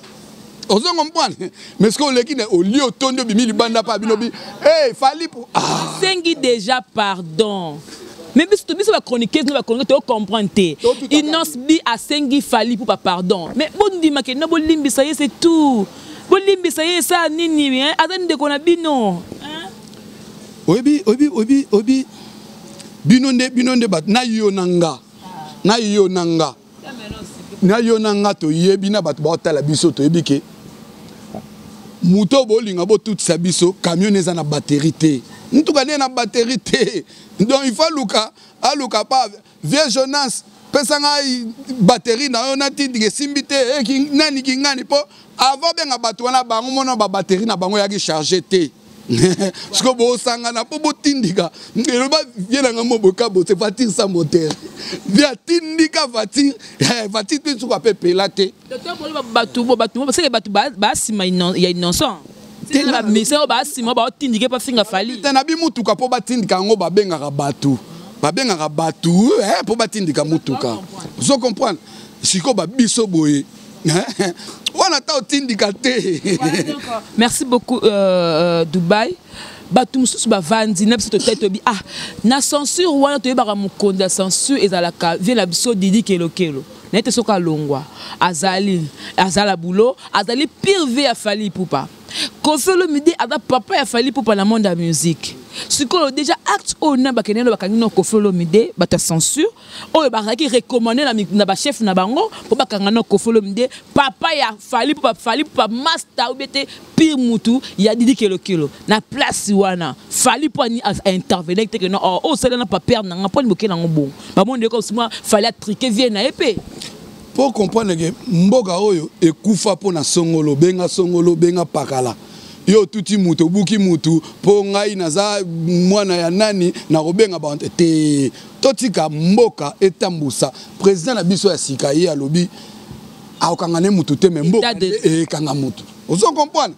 Ozo comprendre? Mais ce que oleki na olie, otondi, obimi libanda pa bino bi hey, Fally pour ah. Asengi déjà pardon, mais biso bachroniqueuse no bachroniqueur tocomprendre te. Innoss'B asengi Fally Ipupa pardon, mais bondimake no, bolimbisa ye, c'est tout. Bolimbisa ye, esala nini? Aza ndeko na bino. Oyebi, bino nde bato na yo na nga, na yo na nga, toyebi na bato baotala biso, toyebi ke moto oyo bolinga botutisa biso camion eza na batterie te, mutuka nde na batterie te. Donc il faut aluka pa vieux Jonas, pesa ngai batterie na yo, natindika, esimbi te. Nani kingani mpo avant benga bato wana, bango mona babatterie na bango eyaki charge te. Siko bosangana mpo botindika. Eloba vie nanga mo boka bote, voiture sans moteur, vie atindika voiture, voiture mpe suka mpe epela te. Docteur, bolo bato seke bato basima ya innocent, bamisien oyo basima baotindike mpo afinga Fally. Te, na bi mutuka mpo batindika yango, babengaka bato mpo batindika mutuka. Ozo comprendre? Sikoyo babiso boye. Wana ata otindika te. Merci beaucoup, Dubai. Bato mosusu bavandi na biso, totali, toyebi, ah, na censure wana toyebaka mokonzi ya censure ezalaka vie na biso Didi Kelokelo. Naye te soki alongwa, azali azala bulo, azali pire vie ya Fally Ipupa. Koffi Olomide aza papa ya Fally Ipupa na monde ya musique. Sikoyo déjà acte oyo na bakende no bakangi no Koffi Olomide, bato ya censure oyo bazalaki recommandé na bachef na bango mpo bakanga no Koffi Olomide, papa ya Fally Ipupa, Fally Ipupa master ou bien te pire mutu ya Didi Kelokelo na place wana. Fally mpo ani intervenir te ke non, oh, osala na paper na nga mpo ani bokende yango bongo, bamoni ndeko osima Fally atriquer vie na ye mpe. Mpo comprendre ke mboka oyo ekufa mpo na songolo, benga songolo, benga pakala, yo otuti mutu, obuki mutu, mpo ngai naza mwana ya nani, nakobenga banto te. Totika mboka etambusa. Président na biso ya sika, ye alobi akokanga ne mutu te, me mboka ekanga mutu. Ozo comprendre?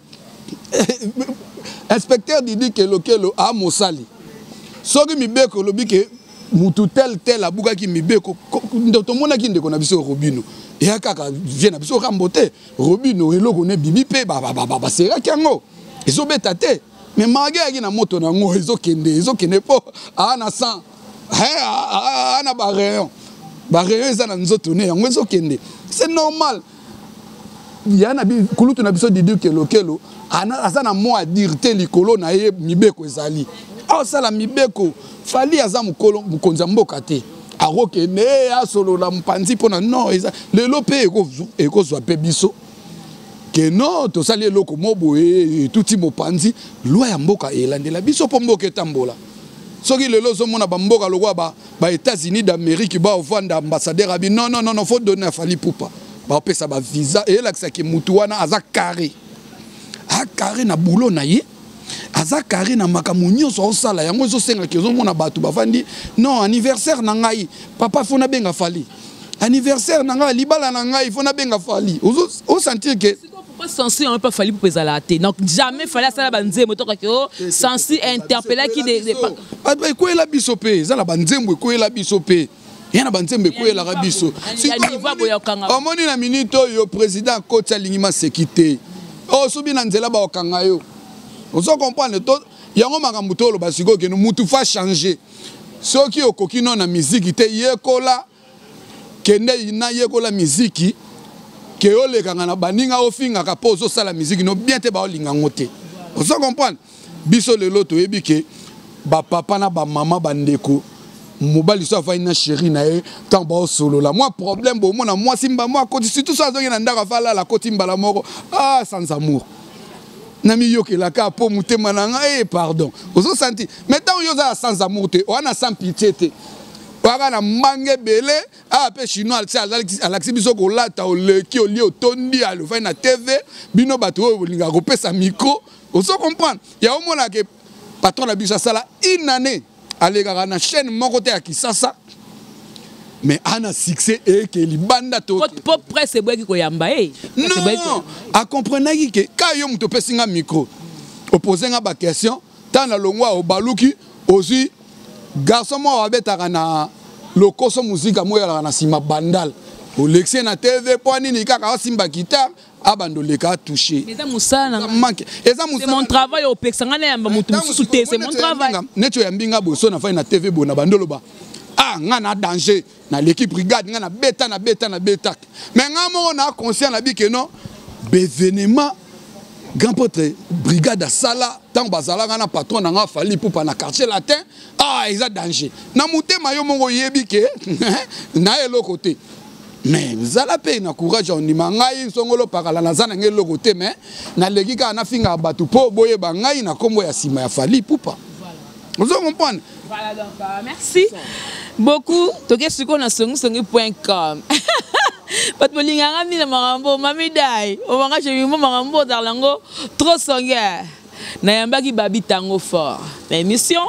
Inspecteur Didi Kelokelo amosali soki mibeko elobi ke mutu tel tel abukaki mibeko. Tomonaki ndeko na biso Robino, eya kaka vie na biso Rambo te. Robino eloko ne bibi mpe baseraki yango, ezobeta te, mais malgré ayaki na moto na yango, ezokende, ezokende mpo aa na 100, aa na barayon, barayon eza na nzoto ne yango, ezokende, c'est normal. Ya na kulutu na biso Didi Kelokelo aza na mot à dire te likolo na ye. Mibeko ezali, aosala mibeko. Fally aza mokolo mokonzi ya mboka te, akokende asolola mopanzi mpona non. Eza lelo mpe ekozwa mpe biso ke non, tosali eloko mo boye etuti mopanzi, loi ya mboka elandela biso mpo mboka etambola. Soki lelo ozomona bamboka lokola ba États-Unis d'Amérique, baovanda ambassadeur abi non, non, non, non, faut donner Fally Ipupa, baopesa bavisa, eyelakisaki mutu wana aza carré, acarré na boulot na ye, aza carré na makambo nyonso aosala. Yango ezosengaki ozomona bato bavandi non, anniversaire na ngai, papa, faut nabenga Fally, anniversaire na ngai, libala na ngai, faut nabenga Fally. Osentir ke Pourquoi censure yango mpe Fally mpo ezala te? Donc jamais Fally asala banzembo tokaki o censure interpellaki. Ekweyela biso mpe, eza na banzembo ekweyela biso mpe, ya na banzembo ekweyelaka biso. Omoni na minute oyo président akoti, alingi maseki te, osubi na nzela, baokanga yo. Ozo comprendre yango makambo toloba sikoyo kende mutu fa changer. Soki okoki no na miziki te, yekola, kende na yekola miziki ke olekanga na baninga ofingaka mpo ozosala miziki no bien te, baolinga yango te. Ozo comprendre? Biso lelo toyebi ke bapapa na bamama, bandeko mobali so afandi na chéri na ye, ntango baosolola mwa problème, bomona mwasi mbamo akoti, surtout so azongi na ndako, afalala, akoti mbala moko: "Ah, sans amour, namiyokelaka mpo motema na ngai, pardon." Ozosanti, mais ntango yo oza na sans amour te, oza na sans pitié te, oyaka na mbanga ebele awa mpe chinois alakisi biso kolata, oleki, olie, otondi, alofai na TV, bino bato oyo bolingaka kopesa micro. Ozo comprendre? Ya omonaka patron na biso asala une année alekaka na chaîne moko te ya Kisasa, mais ana succès eke libanda to. Po presse eboyaki koyamba ye. Non, acomprenaki ke ka yo moto opesi nga micro, opose nga baquestion, ntango na longwa obaluki, ozwi garçon moko abetaka na lokoso muzika moko eyalaka na nsima bandal, olekisi ye na TV mpo nini? Kaka asimba guitare, abanda oleka, atouche. Eza mosala na manque, eza C'est mon travail. Opekisa nga na yamba motu mosusu te, c'est mon travail. Neti oyambi nga boye, so nafai na TV boye, na bandi oloba: "Ah, nga na danger, naleki brigade, nga na beta, na beta, na beta." Mais nga moko na conscient na bi ke non, baévénement grand prêtre brigade asala ntango bazalaka na patron na nga Fally Ipupa na Quartier Latin, ah, eza danger. Na motema yo moko oyebi ke na eloko te, mais zala mpe na courage ya ondima: "Ngai songolo pakala, naza na ngai eloko te, mais naleki kaka nafingaka bato mpo boyeba ngai na nkombo ya nsima ya Fally Ipupa." Ozo comprendre? Voilà, donc merci beaucoup. Toke sikoyo na songisongi.com. Bato bolingaka mingi na makambo mami dai obanga chemimo, makambo ozala yango trop songe. Nayambaki Babi Tango Fort na émission,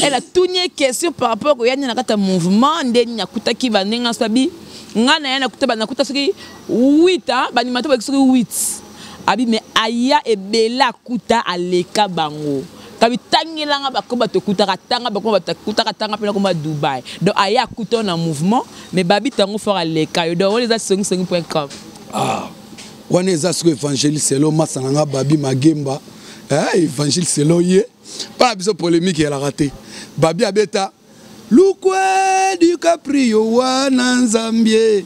elle a tuni question par rapport koya nini na kati ya mouvement, nde nini akutaki bandenge so abi ngai na ye nakuta, nakuta soki 8 baanimateur baki soki 8 abi, mais aya ebele akuta aleka bango. Kabi tangelanga bakoma tokutaka, tanga bakoma bato akutaka, tanga mpena koma Dubai. Donc aya akuta na mouvement, mais Babi Tango Fort aleka yo. Donc wana eza songisongi.com. Ah, wana eza siko évangile selon masa na nga Babi Magemba, eh, évangile selon ye mpa na biso polémique eyalaka te. Babi abeta Lukwe du Caprio wana Nzambie,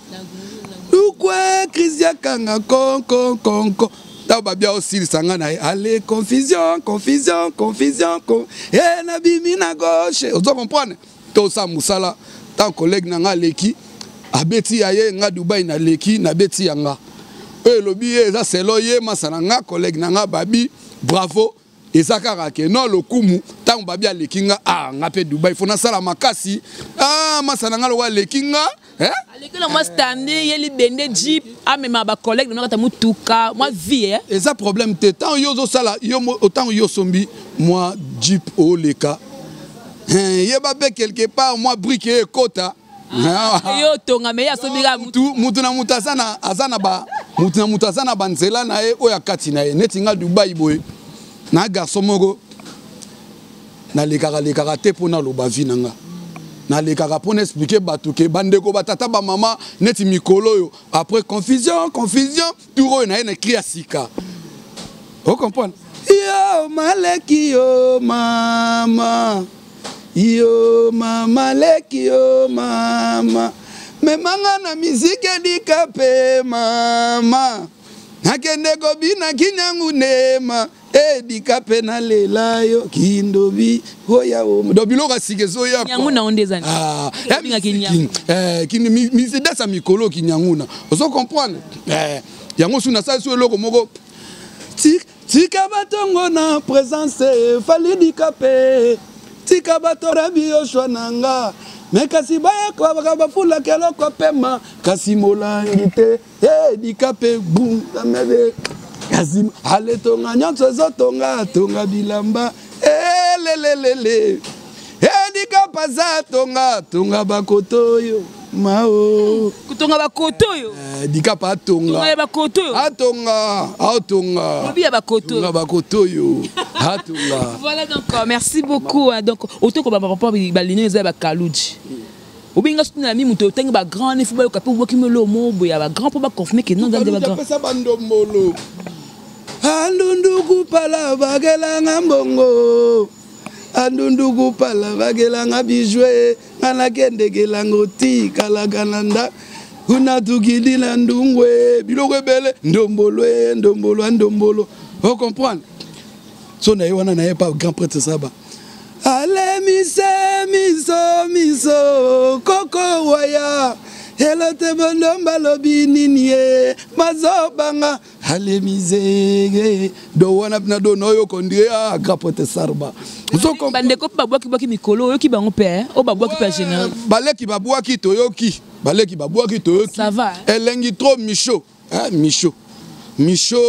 Lukwe Christian Kanga konko konko. Ntango Babi aosilisa nga na ye, ale confusion confusion confusion con e nabimi na gauche, ozo comprendre. Tosala mosala, ntango collègue na nga aleki abeti ya ye, nga Dubai naleki nabeti ya nga oyo elobi ye eza selo ye masa na nga collègue na nga Babi, bravo. Eza kaka ke non lokumu, ntango Babi aleki nga, ah, nga mpe Dubai fo nasala makasi, ah, masa na nga lokola aleki nga, eh? Aleki na mwa standi ye libende jeep amema bacollègue na kata motuka mwa vie, eh? Eza problème te. Ntango yo ozosala yo, ntango yo osombi mwa jeep oleka, yeba mpe quelque part mwa brique ekota. Yo otonga me ye asombi kaka. Mutu na mutu aza na aza na ba mutu na mutu aza na banzela na ye oyo akati na ye. Neti nga Dubai boye na garçon moko nalekaka lekaka te mpo naloba vie na nga, nalekaka mpo na expliquer bato ke bandeko batata bamama neti mikolo oyo après confusion confusion tour oyo na ye na cri ya sika, ocomprendre. Yo maleki yo mama, yo mama leki, yo mama memanga na miziki edika mpe mama nakende kobina kinyangu nema edika mpe nalela yo kindobi oya o. Donc biloko ya sika ezoya. Nyangu na onde ezani. Ah, dasa mikolo kinyanguna, ozo comprendre. Yango su nasali so eloko moko tika batongo na présence Fally Dikape, tika bato rabi Yoshua na nga me kasi bayakaka bafulaka eloko pema kasi molangi te Dikape bum amebe kasi ale tonga nyonso ezotonga tonga bilamba lelelele Dikape aza tonga tonga bakoto oyo mao. Kotonga bakoto oyo. Dikape atonga. Tonga ya bakoto oyo. Atonga atonga. Lobi ya bakoto. Tonga bakoto oyo atonga. Voilà, donc merci beaucoup. Donc otoko ba papa balino eza ba kaluji. Obenga soki na mi moto otangi bagrand ne fo bayoka mpe obwaki melo mobo ya bagrand mpo baconfirme ke non nzambe bagrand. Apesa bandombolo andunduku pala bakelanga mbongo, andunduku pala bakelanga bijwe, nga nakendekelanga otikalaka na nda kuna tukidi na ndungwe biloko ebele ndombolo e ndombolo a ndombolo, ocomprendre. So na ye wana na ye pa grand prêtre saba ale mise miso miso koko waya elo te bondomba lobi nini ye mazobanga ale mise do wana na do noyo kondire ah grand prêtre sarba. Bandeko mpe babwaki bwaki mikolo oyoki bango mpe oyo babwaki mpe ya général. Baleki babwaki toyoki, baleki babwaki toyoki. Ça va, hein? Elengi trop micho, hein, micho micho,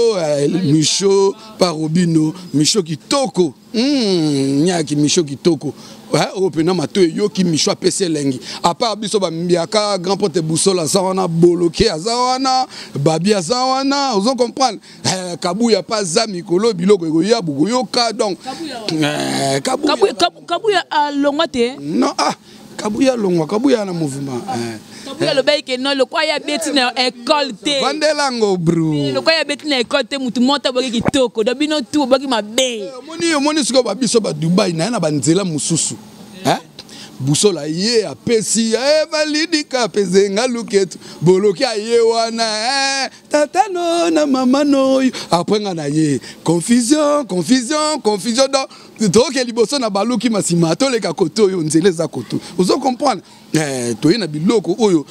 micho par Robino micho kitoko, nyaki micho kitoko oyo mpena mato eyoki micho apesi elengi. À part biso bambiaka grand pote Boussole aza wana, Boloke aza wana, Babi aza wana, ozo comprendre. Kabuya pa aza mikolo biloko ekoya bokoyoka donc Kabuya. Kabuya alongwa te? Non, ah, Kabuya alongwa, Kabuya na mouvement. Kabuya alobaki ke non, lokwa ya beti na école te. Vandelango bru. Lokwa ya beti na école te, mutu moko abwaki kitoko donc bino tu obwaki mabe. Omoni, omoni sikoyo babiso ba Dubai na ye na banzela mosusu, Busola ye apesi validika apezenga luketu boloki aye wana tata no na mama no oyo après nga na ye confusion confusion confusion. Donc toke liboso na baluki masima toleka koto oyo nzela eza koto, ozo comprendre. Toye na biloko oyo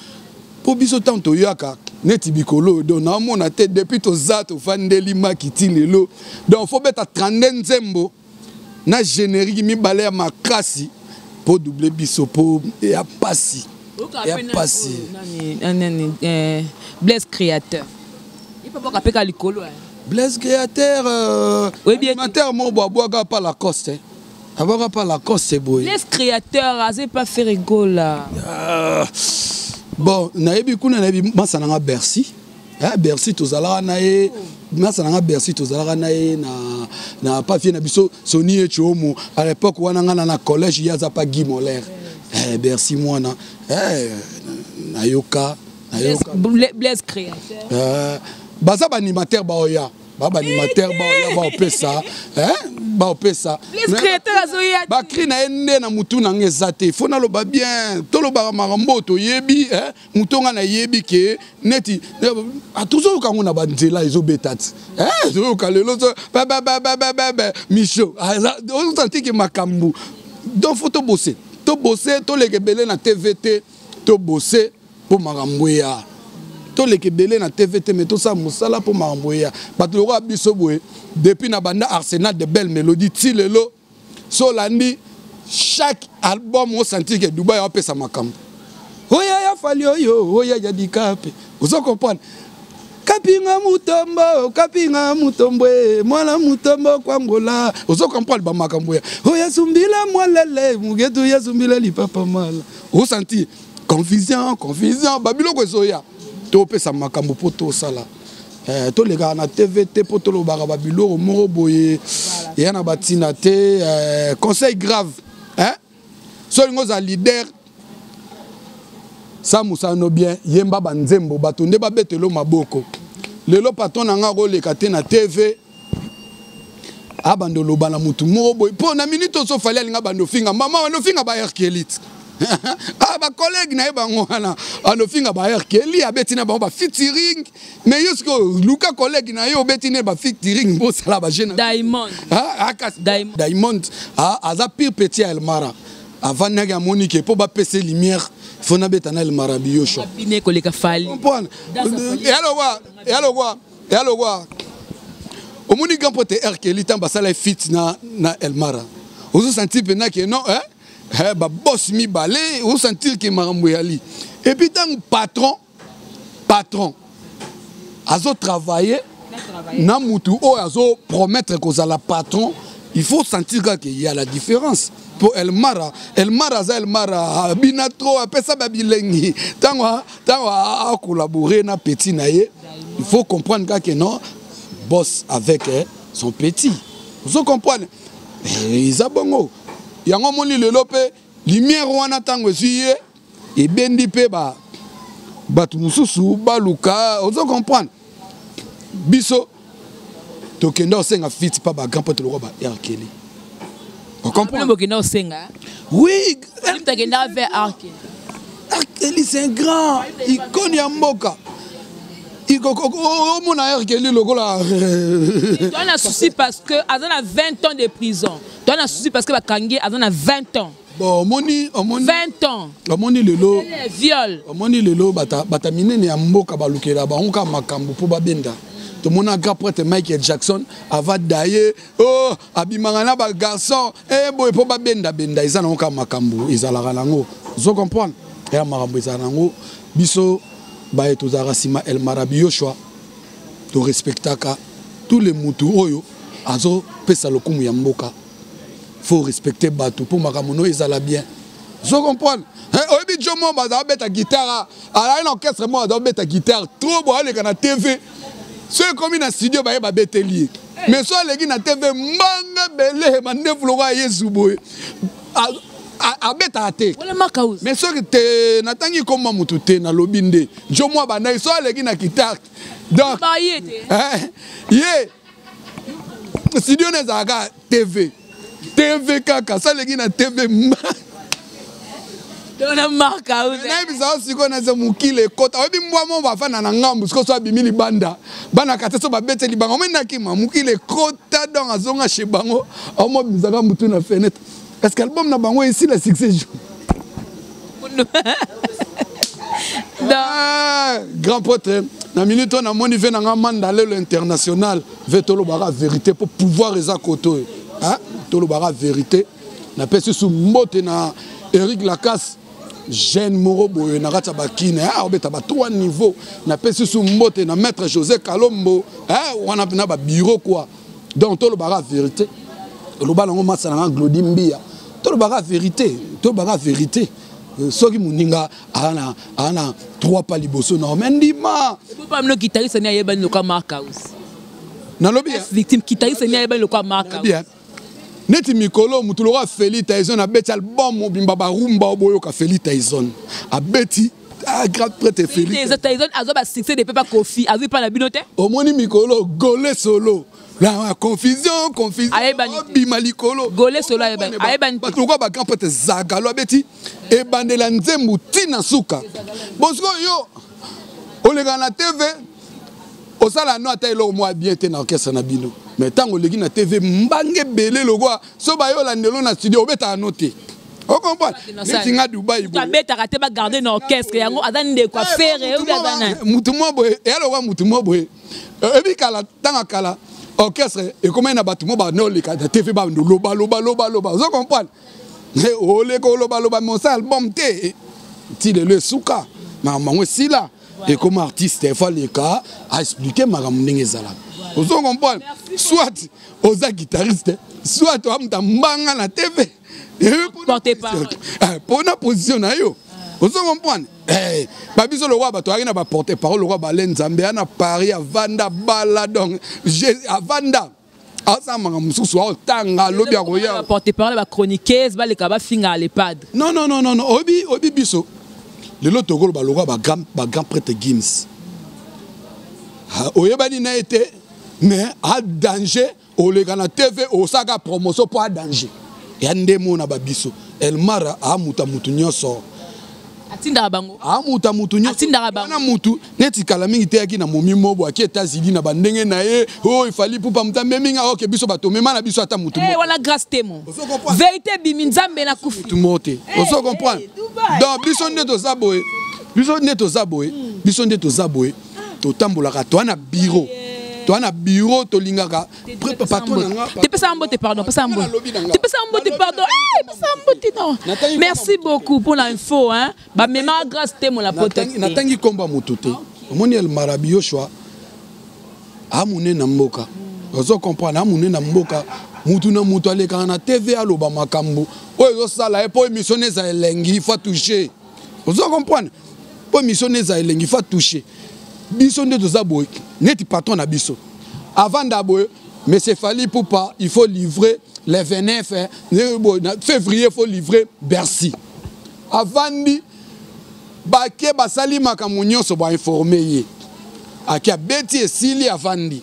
mpo biso ntango toyaka neti bikolo oyo donc naomona te depuis toza tofandeli makiti lelo donc fo beta 32 nzembo na générique mibale ya makasi mpo double biso mpo ya pasi ya pasi. Blaise Créateur ye mpe abwaka mpe ka likolo. Blaise Créateur, animateur moko bo abwaka pa Lacoste, abwaka pa Lacoste boye. Blaise Créateur aza pa Ferre Gola. Bon, nayebi kuna, nayebi masa nanga Bercy, Bercy tozalaka na ye, masa nanga Bercy tozalaka na ye na pa vie na biso Soni Etiomo à l'époque wana nga na collège, ye aza pa Guy Moller, Bercy mwana, nayoka nayoka. Blaise Créateur. Baza baanimateur, baoya ba baanimateur, baoya baopesa, baopesa. Blaise Créateur azoya. Bacri na ye nde na mutu na nga eza te. Fo naloba bien, tolobaka makambo oyo toyebi. Motu nga nayebi ke neti tozoyoka yango na banzela, ezobeta ti toyoka lelo babababababa micho osanti ke makambo. Donc fo tobose, tobose, toleka ebele na TV te, tobose mpo makambo eya. Toleka ebele na TV te, mais tosala mosala mpo makambo eya. Bato lokola biso boye, depuis na banda Arsenal de Belle Mélodie ti lelo, so olandi chaque album, osentir ke Dubai aopesa makambo. Oya ya Fally, oyo oya ya Dikape, ozo comprendre. Kapinga Mutombo, Kapinga Mutombo, mwana Mutombo kwangola, ozo comprendre bamakambo ya oya sumbila mwalele mugetu ya sumbila lipapa mala. Osentir confusion, confusion, babiloko ezoya. Topesa makambo mpo tosala. Tolekaka na TV te mpo tolobaka babiloko moko boye eya na batina te. Conseil grave, eh? So olingi ozala leader, sa mosala no bien, yemba banzembo, bato nde babetelo maboko. Lelo patron na nga akoleka te na TV, abanda oloba na motu moko boye mpo na minute oso Fally alinga banda ofinga mama, banda ofinga ba Erkelite. Ah, bacollègue na ye bango wana, banda ofinga ba Erkeli, abeti na bango bafeaturing. Mais yo sikoyo luka collègue na ye, obeti ne bafeaturing, bosala bajeune. Diamond. Ah, ah, Diamond, ah, aza pire petit ya Elmara. Avandaki, amoni ke mpo bapesa lumière, fo nabeta na Elmara Biyosho. Bine koleka Fally. Comprendre, eyalokwa, eyalokwa, eyalokwa. Omoni grand pote Erkeli, ntango basala feat na Elmara, ozosentir mpena ke non, eh? Eh, babos mibale, osentir ke makambo eyali. Et puis ntango patron azotravaille na mutu oyo azopromettre kozala patron, il faut sentir kaka il y a la différence. Mpo Elmara, Elmara aza Elmara, abina trop, apesa babilengi. Ntango acollabore na petit na ye, il faut comprendre kaka non, boss avec, eh, son petit, ozo comprendre, eza bongo. Yango omoni lelo mpe lumière wana, ntango ezwi ye, ebendi mpe bato mosusu baluka, ozo comprendre. Biso tokenda osenga feat pa bagrand pote lokwa ba Erkeli. Ocomprendre, bokenda osenga? Oui. Tokenda vers Arkeli. Arkeli, c'est un grand icône ya mboka. Omona Erkeli lokola Toa na souci parce que aza na 20 ans de prison. Toa na souci parce que bakangi, aza na 20 ans. Bon, omoni, omoni. 20 ans. Omoni lelo. Viol. Omoni lelo bata minene ya mboka balukela bango kaka makambo mpo babenda. Tomona grand prêtre Michael Jackson ava daye, oh, abimaka na bagarçon e boye mpo babendabenda. Eza nango kaka makambo ezalaka nango, ozo comprendre, eya makambo ezala nango. Biso baye tozalaka nsima El Marabi Yoshua, torespectaka tous les mutu oyo azopesa lokumu ya mboka. Faut respecter bato mpo makambo no ezala bien, zo comprendre. Oyebi jo mo baza babeta guitare, azali na orchestre mo, aza babeta guitare trop bo, aleka na TV. So ekomi na studio, baye babeteli ye, mais so aleki na TV, mbanga ebele, mandefu lokola Yesu boye, abetaka te. Mais soki te, natangi komba motu te, nalobi nde jo mwa bandaki, so aleki na guitare, donc ye studio na ezalaka TV, TV kaka. So aleki na TV, nayebisa sikoyo, naza mokili ekota. Oyebi mbwa mo bafanda na ngambu, sikoyo so abimi libanda, bana kate so babeteli bango, omoni nakima mokili ekota. Donc azonga chez bango, aomobimizaka mutu na fenêtre. Est ce que album na bango esila succès jour? Ah, grand prêtre, na minute oyo namoni ve nanga manda lelo international ve. Tolobaka vérité mpo pouvoir eza kote oyo. Tolobaka vérité. Napesi su mbote na Eric Lacasse, jeune moko boye na kati ya bakine, aobeta ba trois niveau. Napesi su mbote na maître José Kalombo wana na babureau quoi. Donc tolobaka vérité, oloba nango masa nanga Glodi Mbia. Tolobaka vérité, tolobaka vérité. Soki moninga aza na trois pas liboso na me, ndima. Bino guitariste ni ayebani lokwa Mark House. Nalobi. Victime, guitariste ni ayebani lokwa Mark House. Neti mikolo motu lokola Feli Tyson abeti album mobimba, barumba oyo boyoka. Feli Tyson abeti. Ah, grand prêtre Félix azwa basuccès de pepa Kofi, azwi mpa na bino te. Omoni mikolo gole solo la confusion, confusion, obima likolo. Gole solo ayebani. Bato lokola bagrand prêtre Zagalo abeti ebandela nzembo ntina suka. Bon, sikoyo yo oleka na TV, osala no ata eloko mwa bien te na orchestre na bino, mais ntango oleki na TV, mbange ebele lokwa so bayolandelo na studio, obetaka no te. Ocomprendre neti nga Dubai. Abetaka te, bagarde na orchestre yango, aza ndeko afere obi aza nani. Mutu mwa boye eya lokwa mutu mwa boye ebi kala, ntango kala orchestre ekomai na bato mo bande oleka na TV, bando loba loba loba loba. Ozo comprendre, oleka olobaloba, mais osala album te. Ti lelo esuka, makambo yango esila, ekoma artiste efo aleka aexplike makambo ndenge ezalaka. Ozo comprendre, soit oza guitariste, soit oa moto ambanga na TV mpona position na yo. Ozo comprendre, babiso lokwa bato ayaki na baporte parole lokwa bale Nzambe ya na Paris, avanda bala, donc avanda asala makambo mosusu, aotanga alobi akoya. Porte parole, bachroniqueuse baleka bafinga le padre. Non, non, non, non, non. Oyebi, oyebi, biso lelo tokoloba lokwa bagrand prêtre Gims, oyebani na ye te, mais a danger. Oleka na TV, osalaka promotion mpo a danger ya nde mona babiso. Elmara amuta mutu nyonso. Atindaka bango. Amuta mutu nyonso. Atindaka bango. Wana mutu neti kala mingi te yaki na momi mobo, aki États-Unis na bandenge na ye oyo efali pupa moto ameminga. Oke biso bato mema na biso ata mutu. Hey, wana grâce temo, vérité bimi, Nzambe na kufi. Mutu moko te. Ozo comprendre, donc biso nde toza boye, biso nde toza boye, biso nde toza boye, totambolaka, toa na bureau, toa na bureau, tolingaka patron na nga. Tepesa mbote, pardon, pesa mbote, tepesa mbote, pardon, pesa mbote. Non, merci beaucoup pour l'info, hein. Bamema grâce temo la pote. Natangi komba motu te. Omoni, El Marabi Yoshua amune na mboka. Ozo comprendre, amune na mboka, mutu na mutu alekaka na TV, aloba makambo oyo ezosala ye mpo émission eza elengi, faut toucher. Ozo comprendre, mpo émission eza elengi, faut toucher. Biso nde toza boye, neti patron na biso avanda boye: monsieur Fally Ipupa, il faut livrer les 29 février, il faut livrer Bercy. Avandi, bake basali makambo nyonso, bainforme ye, ake abeti, esili, avandi.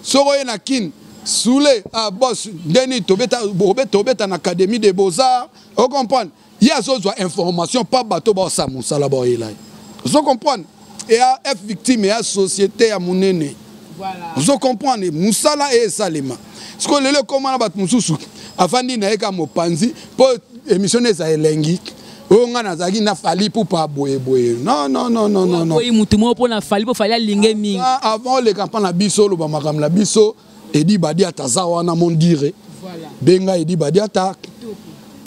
Soko ye na Kine soule: ah boss, ndeni tobeta, tobeta na Académie de Beaux-Arts. Ocomprendre, ye azozwa information pa bato baosala mosala, baoyela ye. Ozo comprendre, eya F Victime, eya société ya monene. Ozo comprendre, mosala e esalema. Sikoyo lelo ekóma na bato mosusu, afandi na ye ka mopanzi mpo émission na eza elengi. Oyo ngai nazalaki na Fally Ipupa boyeboye. Non, non, non, non, non, non. Oyi mutu moko mpona Fally, mpo Fally alinge mingi. Avant oleka mpa na biso, oloba makambo na biso, Edi Badiata aza wana, mondire benga Edi Badiata,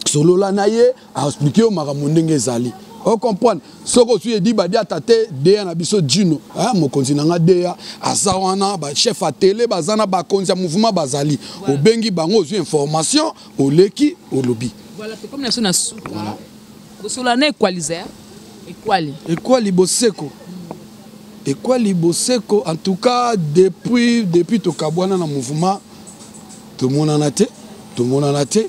solola na ye, aexplike yo makambo ndenge ezali. Ocomprendre, soki ozwi Edi Badiata te, deya na biso Jino, mokonzi na nga deya aza wana, bachef ya tele baza na bakonzi ya mouvement bazali, obengi bango, ozwi information, oleki, olobi. Voilà, tokomi na biso na suka. Bosolola na Equalizer, Equali. Equali Boseko, Ekwali Boseko, en tout cas depuis tokabwana na mouvement, tomonana te, tomonana te.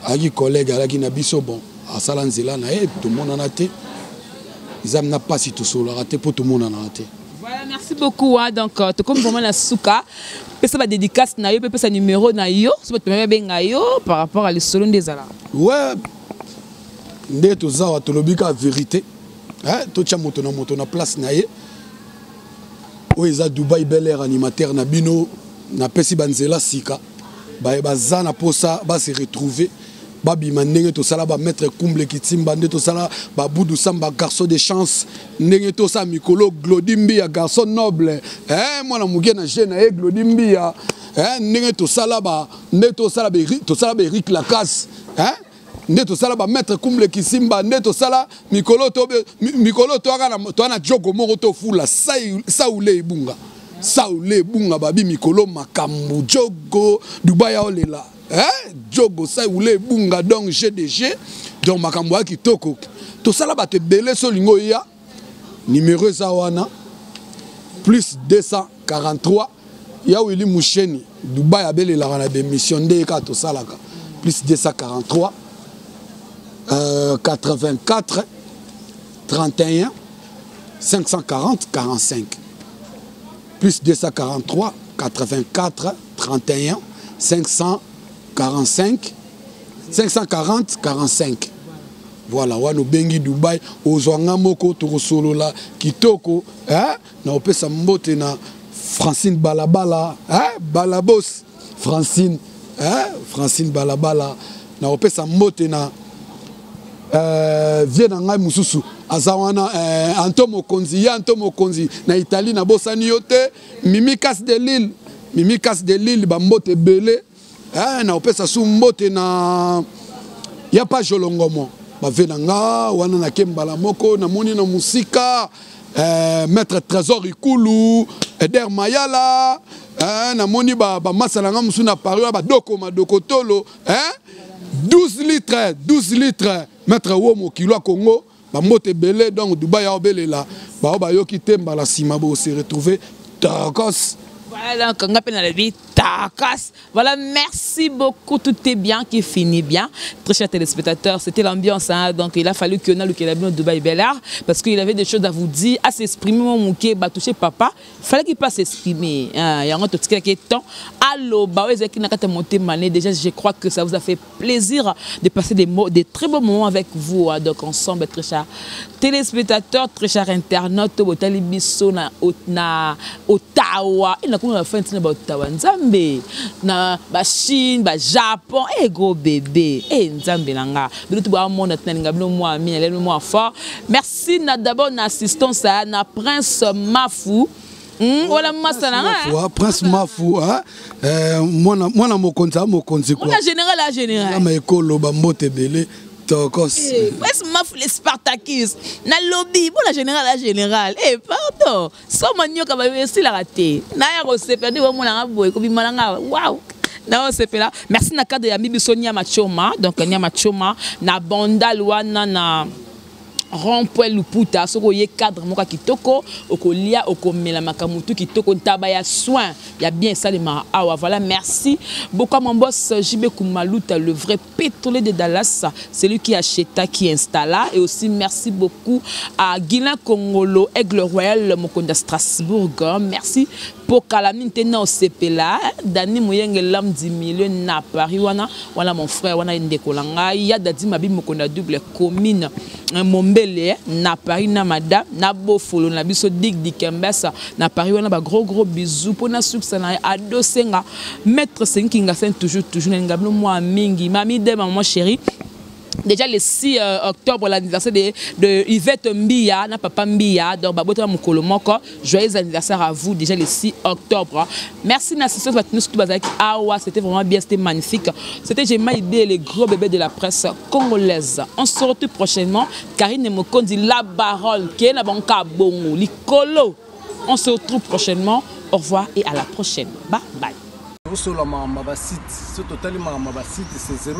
Ayaki collègue, alaki na biso, bon, asala nzela na ye, tomonana te. Eza na mpasi, tosololaka te mpo tomonanaka te. Voilà, merci beaucoup. Hein. Donc, comme vraiment la souka, pesa ba dédicace na yo, pesa numéro na yo, so bato babenga yo par rapport à lisolo nde ezala. Ouais, nde toza wa, tolobi kaka vérité, totya moto na moto na place na ye. Oyo eza Dubai Bel Air, animateur na bino. Napesi banzela sika baye baza na mposa base retrouver, babima ndenge tosala bamaître Kumble Kitimba, nde tosala babudu Samba, garçon de chance, ndenge tosala mikolo Glodi Mbia, garçon noble, mwana moke na je na ye Glodi Mbia, ndenge tosala ba nde tosala tosala ba Eric Lacasse, nde tosala bamaître Kumble Kisimba, nde tosala mikolo to mikolo toaka na toa na jogo moko tofula Saule Ebunga, Saule Ebunga babi mikolo makambo jogo Dubai aolela, jogo Saule Ebunga. Donc GDG, donc makambo ya kitoko, tosala bato ebele. So olingi oya, numéro eza wana, plus 243 ya Wili Musheni Dubai abelelaka na bémission nde kaka tosalaka, plus 243 84. 31 540 45. Plus 243 84 31 545 540 45. Voilà, wana obengi Dubai, ozwa nga moko tokosolola kitoko, hein? Na opesa mbote na Francine Balabala, hein? Balabos Francine, hein? Francine Balabala, na opesa mbote na vie na ngai mosusu aza wana, Anto Mokonzi, ye Anto Mokonzi na Italie, nabosani yo te. Mimi Casse de Lille, Mimi Casse de Lille, bambote ebele, na opesa su mbote na ya pa Jolongomo, bave na nga wana nake mbala moko namoni na mosika, Maître Trésor Ikulu, Eder Mayala, namoni bamasa na nga mosusu na Paris wana, badoko madoko tolo, 12 litres, 12 litres, Maître Womo Kilo Congo, bambote ebele. Donc Dubai aobelela bao bayoki te, mbala nsima bo se retrouver tokos. Voilà, donc, on appelle la vie takas. Voilà, merci beaucoup. Tout est bien qui finit bien. Très chers téléspectateurs, c'était l'ambiance, hein. Donc, il a fallu que on a le Dubaï Bellard parce qu'il avait des choses à vous dire, à s'exprimer. Mon mouké, bah, toucher papa. Il fallait qu'il passe s'exprimer. Hein. Il y a un autre qui est temps. Allo, bah, ouais, qui n'a qu'à monter mané. Déjà, je crois que ça vous a fait plaisir de passer des très beaux moments avec vous, hein. Donc, ensemble, très chers téléspectateurs, très chers internautes, botali biso na, na Ottawa. Et na kuna fin na Ottawa, Nzambe, na ba Chine, ba Japon, eh gros bébé, eh Nzambe nanga. Bino tu ba monde na ninga bino moi mi, na moi fort. Merci na d'abord na assistance na Prince Mafu. Wala masala nga. Mafu, hein, Prince Mafu, hein. Mwana, mwana mokonzi, mokonzi quoi. Mwana général, a général. Na maekolo ba mbote belé. Tokos. Eh, Prince Mafu les Spartacus. Na lobby, bon la général, la général. Eh, pardon. Somo nyoka ba si la raté. Na ya ko sepela de mona nga boy ko bimala nga. Wow. Na sepela. Merci na cadre ya Mibi Sonia Machoma. Donc Nya Machoma na bandal wana na rond-point Luputa, soko ye cadre moko kitoko, okolia okomela makamutu kitoko, ntaba ya soin ya bien salema awa. Voilà, merci beaucoup à mon boss JB Kumaluta, le vrai pétrolier de Dallas, celui qui acheta, qui installa. Et aussi merci beaucoup à Guilain Congolo, Aigle Royal Mokonda Strasbourg. Merci pour Kalamine Tena au CPLA, Dani Moyenge l'homme du milieu na Paris wana, wana mon frère wana ndeko langa, ya Dadi Mabi Mokonda double commune Mombele na Paris na madame na Bofolo na biso Dig Dikembesa na Paris wana ba gros gros bisous pour na succès na ado senga maître Senkinga sen toujours toujours na ngablo moi mingi mami de maman chérie. Déjà le 6 octobre, l'anniversaire de Yvette Mbia, na papa Mbia, donc babota mukolo moko, joyeux anniversaire à vous déjà le 6 octobre. Merci Nassissance Batino surtout bazaki awa, c'était vraiment bien, c'était magnifique. C'était Gemma Idé, le gros bébé de la presse congolaise. On se retrouve prochainement. Karine Mokondi, la baronne, qui est na banka bongo, likolo. On se retrouve prochainement. Au revoir et à la prochaine. Bye bye. Osola makambo ba site, so totali makambo ba site, c'est 001.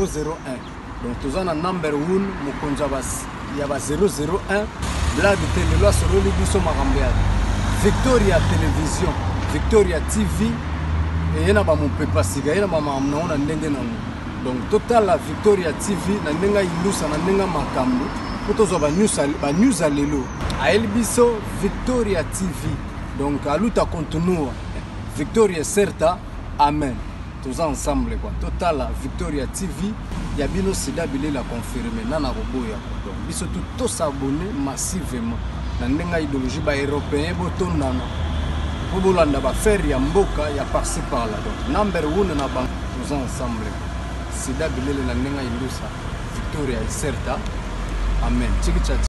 Donc toza na number 1 mokonzi ya ba 001 blague te lelo asololi biso makambo ya Victoria Télévision, Victoria TV, eye na ba mopepa sika, ye na ba makambo nango na ndenge nango. Donc totala Victoria TV na ndenge indusa na ndenge makambo po tozwa ba news ba news ya lelo. Ayeli biso Victoria TV. Donc aluta continua. Victoria Certa, amen. Toza ensemble quoi. Totala Victoria TV ya bino sida bilela confirmé nana koboya quoi. Donc biso tout to s'abonner massivement na ndenga idéologie ba européen botondana po bolanda ba faire ya mboka ya par-ci par-là. Donc number 1 na bango toza ensemble quoi. Sida bilele na ndenga indusa Victoria Certa, amen. Tchiki tcha.